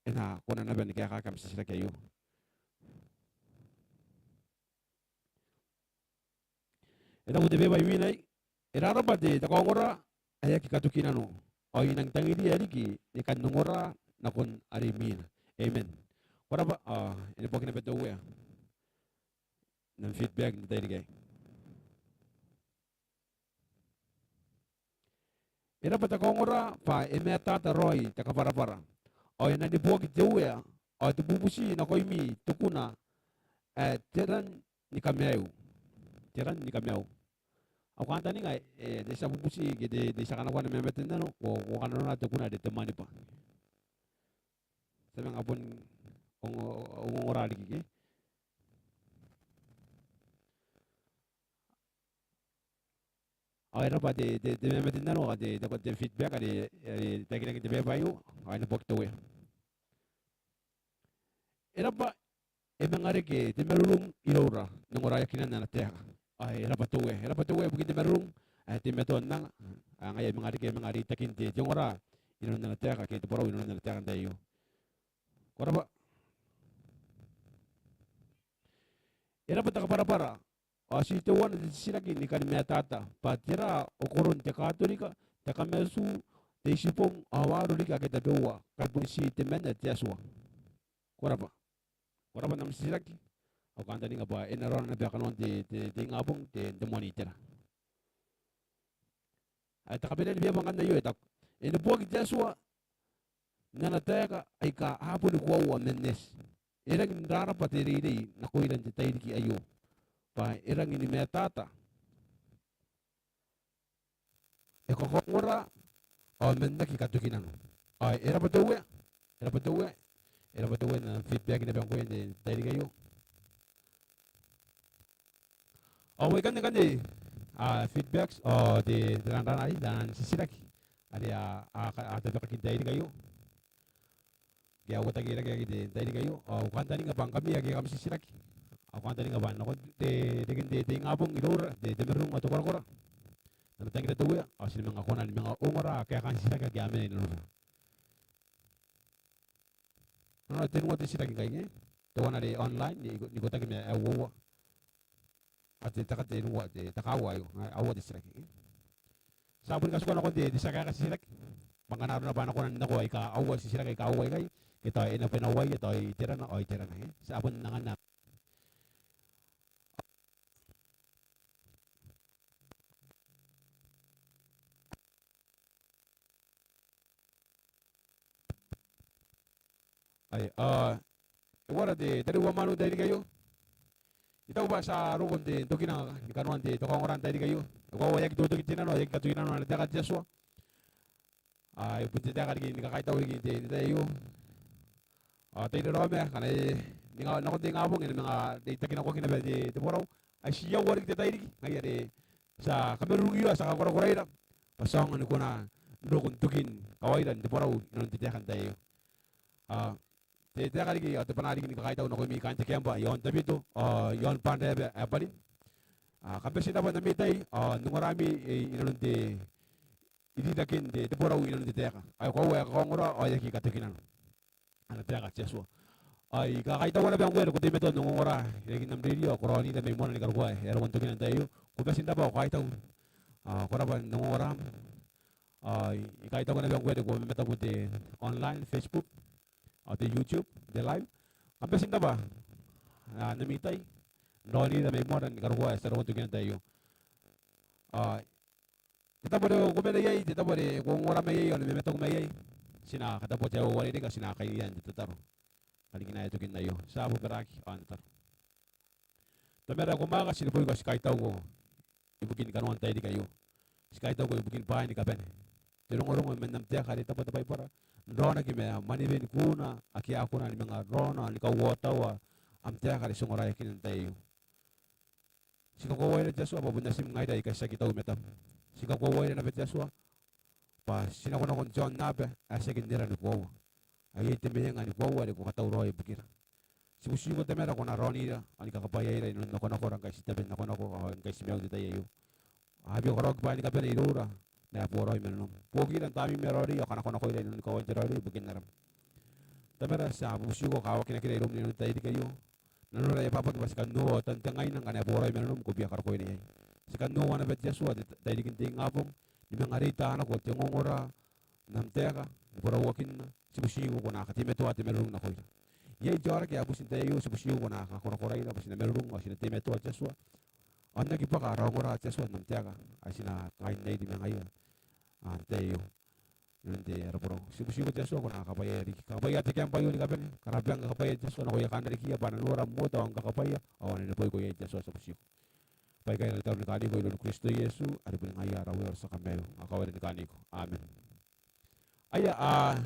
e na kona naba ni kaekaaki am titiraki aio. E taku te beeba i winai: E raraba te, te kaongora ae aki katoki nano, ao I nang tangiria riki ni kan ongora nakon are imwina. Amen. Ko raba, ao e neboaki naba te Uea n am feedback n te tairiki aei. E raba te kaongora bwa e mataata raoi te kabwarabwara, ao e na neboaki te Uea, ao te bubuti nakoimi te kuna ae te ran ni kamaiu. Te ran ni kamaiu. Au kantaninga, e, te tia bubuti ke te, te tia kanakoa ana mamate n nano, ko, ko kananona te kuna are te Maniba. Ti a manga bon ongo, ongongora riki ke? Ao e raba te, te, te mamate n nano, ao te, te, te feedback are, are taekinaki n te beeba aio, ao e neboaki te Uea. E raba, e manga reke te marurung iroura n ongoraeakinan ana taeka. Ao e raba te Uea, e raba te Uea ibukin te marurung ae teimatoa n anga, ao ngaia e manga reke, e manga reitakin te, te ongora i nanon ana taeka, ke te borau i nanon ana taeka n te tai aio. Ko raba. E raba te kabwarabwara. Ao ti teuana te titiraki ni kani mataata bwa tera okoron te Katorika, te Kamaiu, te Itibong, ao aro riki ake tabeua, kai bon ti temanna te Atua. Ko raba. Ko raba n am titiraki. Au kantaninga bwa e na raona naba kanoan te, te, te ingabong, te, te moan itera. Ae te kabanea ni beba ngkanne aio e taku: E neboaki te Atua n ana taeka aika a boni koaua man nati. E rangi n rarabwa te reirei nakoira n te tairiki aio, bwa e rangi ni matata, e kakaongora, ao man aki katoki nano. Ao e rabwa te Uea, e rabwa te Uea, e rabwa te Uea n am feedback naba ngkoe n te tairiki aio. Ao ikanne ngkanne, a, feedbacks, ao te, te ranrana, ai, taian titiraki are a, a, a tabekaki n tairiki aio. Ke a uotaki rake n te tairiki aio, ao kantaninga bwa ngkami ake kam titiraki, ao kantaninga bwa nakon te, te, te, te ingabong iroura, te, te marurung ao te korakora, n am tangira te Uea, ao ti na manga kona ni manga ongora kaekaan titiraki ake a mena inanon Nanona tenua te titiraki ngkai, e? Teuana are online, n ikotaki ma ae uoua. Ao te, te, te, te kaaua aio, ae aua te titiraki, e? Ti a boni katikua nakon te, te tia kaeka titiraki. Bwa ngkana arona bwa a na kona n nako aika aua, titiraki aika aua ikai, ke tao e na bane n uaia, tao iterana ao iterana, e? Ti a bon anganna. Ai, a, e uara te tariu ao mwaneu n tairiki aio? I taku bwa ti a roko n te, n tokina ni kanoan te, te kaongora n tairiki aio. E koaua e aki totoki te nano, e aki katoki nano ana taeka te Atua. A, e bon te taeka riki ni kakaitau riki n te, te tai aio. A, tai raraoma, ngkana e, ninga, nakon te ingabong, e na manga reitaki nakoaki naba te, te borau. Ai ti aua riki te tairiki, ngaia are ti a kamarurungira, ti a kakorakoraira bwa ti aonga ni kona n roko n tokin kawaira n te borau inanon te taeka n tai aio. A, te taeka riki, a, te bwanaa riki ni kakaitau nakoimi kaain te kiamba, i aon Tabito, a, i aon Banraeba ae bwanin. A, kam bati n rabwa n ami tai, a, n ongorami, e, inanon te irirakin te, te borau inanon te taeka. Ae koaua e kakaongora, ao e aki katoki nano ana taeka te Atua. Ao I kakaitau naba ngkoe are ko teimatoa n ongongora irarikin am rerio ao ko raonira mai moana ni karokoa ae e roko n tokina n tai aio. Ko bati n rabwa ao ko kaitau. A, ko rabwa n ongongoram. Ao I, I kaitau naba ngkoe are ko mamataku n te online, Facebook, ao te YouTube, te live. Kam bati n rabwa, a, n ami tai n raonira mai moana ni karokoa ae e a roko n tokina n tai aio. A, te tabo are ko mena iai, te tabo are ko ongora mai iai, ao ko na mamataku mai iai, ti na katabuaki ae uarereke, ti na kainira n te tataro. Kanikina ae tokin aio, ti a bobaraaki ao n tataro. Tamara ae ko mwaaka, ti neboiko, ti kaitauko ibukin kanoan tairiki aio. Ti kaitauko ibukin bwaai ni kabane. Te rongorongo man am taeka are e tabu te Baibara, n raonaki ma mwanewen kuuna ake a kona ni manga raona ni kauotaua am taeka are ti ongoraeakina n tai aio. Ti kakoauaira te Atua bwa bon natim ngaira aika ti aki tau i matam. Ti kakoauaira naba te Atua bwa ti nakonako n te aonnaba ae tiaki n era ni koaua. Ao iai te mwenga ni koaua are ko katauraoi ibukira. Ti butiko Tamara ko na raonira ao ni kakabwaiaira inanon nakonakora ngkai ti tabe n nakonako ao ngkai ti maiu n te tai aio. Ao bia karaoaki bwaai ni kabane iroura ma ae boraoi ma nanom. Buokira n tamneim ae raoiroi ao kanakonakoira inanon kawain te raoiroi ibukin aram. Tamara, ti a bubutiko kawakinakira iroum inanon tairiki aio. Nanora e a bwabwaka bwa ti kan noora tan te ngaina ngkana e boraoi ma nanom ko bia karokoira iai. Ti kan noora naba te Atua te tairikin te ingabong ni manga reita nako te ongongora n am taeka ni borauakinna. Ti butiko ko na kateimatoa te marurung nakoira. Iai te aoraki ae buti n tai aio, ti butiko ko na kakorakoraira bwa ti na marurung ao ti na teimatoa te Atua ao n aki bwaka ara ongora te Atua n am taeka ae ti na kainnairi ma ngaia n tai aio. Inanon te ara borau, ti butiko te Atua ko na kakabwaia riki, kakabwaia te kiamba aio ni kabane. Karababang kakabwaia te Atua nakoia kaan rarikiia bwa a na noora am oota ao n kakabwaia ao a na neboiko iai te Atua, ti butiko. Baikai ara tataro ni kaaniko iroun Kristo Iesu are boni ngaia ara Uea ao ara tia Kamaiu. Ao kawaira ni kaaniko. Amen. Aia, a,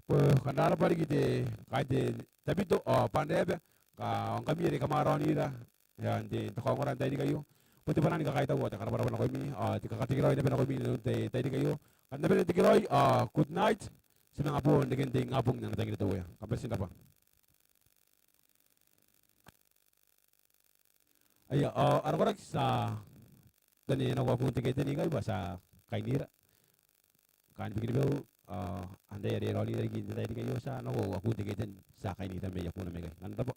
ko kan rarabwa riki te, kaain te Tabito ao Banraeba, ao ngkami are kam a raonira n te kaongora n tairiki aio. Bon te bwanaa ni kakaitau ao te karabwarabwa nakoimi ao te kakatekeraoi naba nakoimi n te tairiki aio. Kam na bane n tekeraoi ao good night. Ti manga boo n reken te ingabong n ana tangira te Uea. Kam bati n rabwa. Aia, ao ara koraki, ti a tanei nako akun te keteni ngkai bwa ti a kainira. Kaain Bikenibeu ao antai are raonira riki n te tairiki aio, ti a nako akun te keteni, ti a kainira mai akuna mai ikai. Kam na rabwa.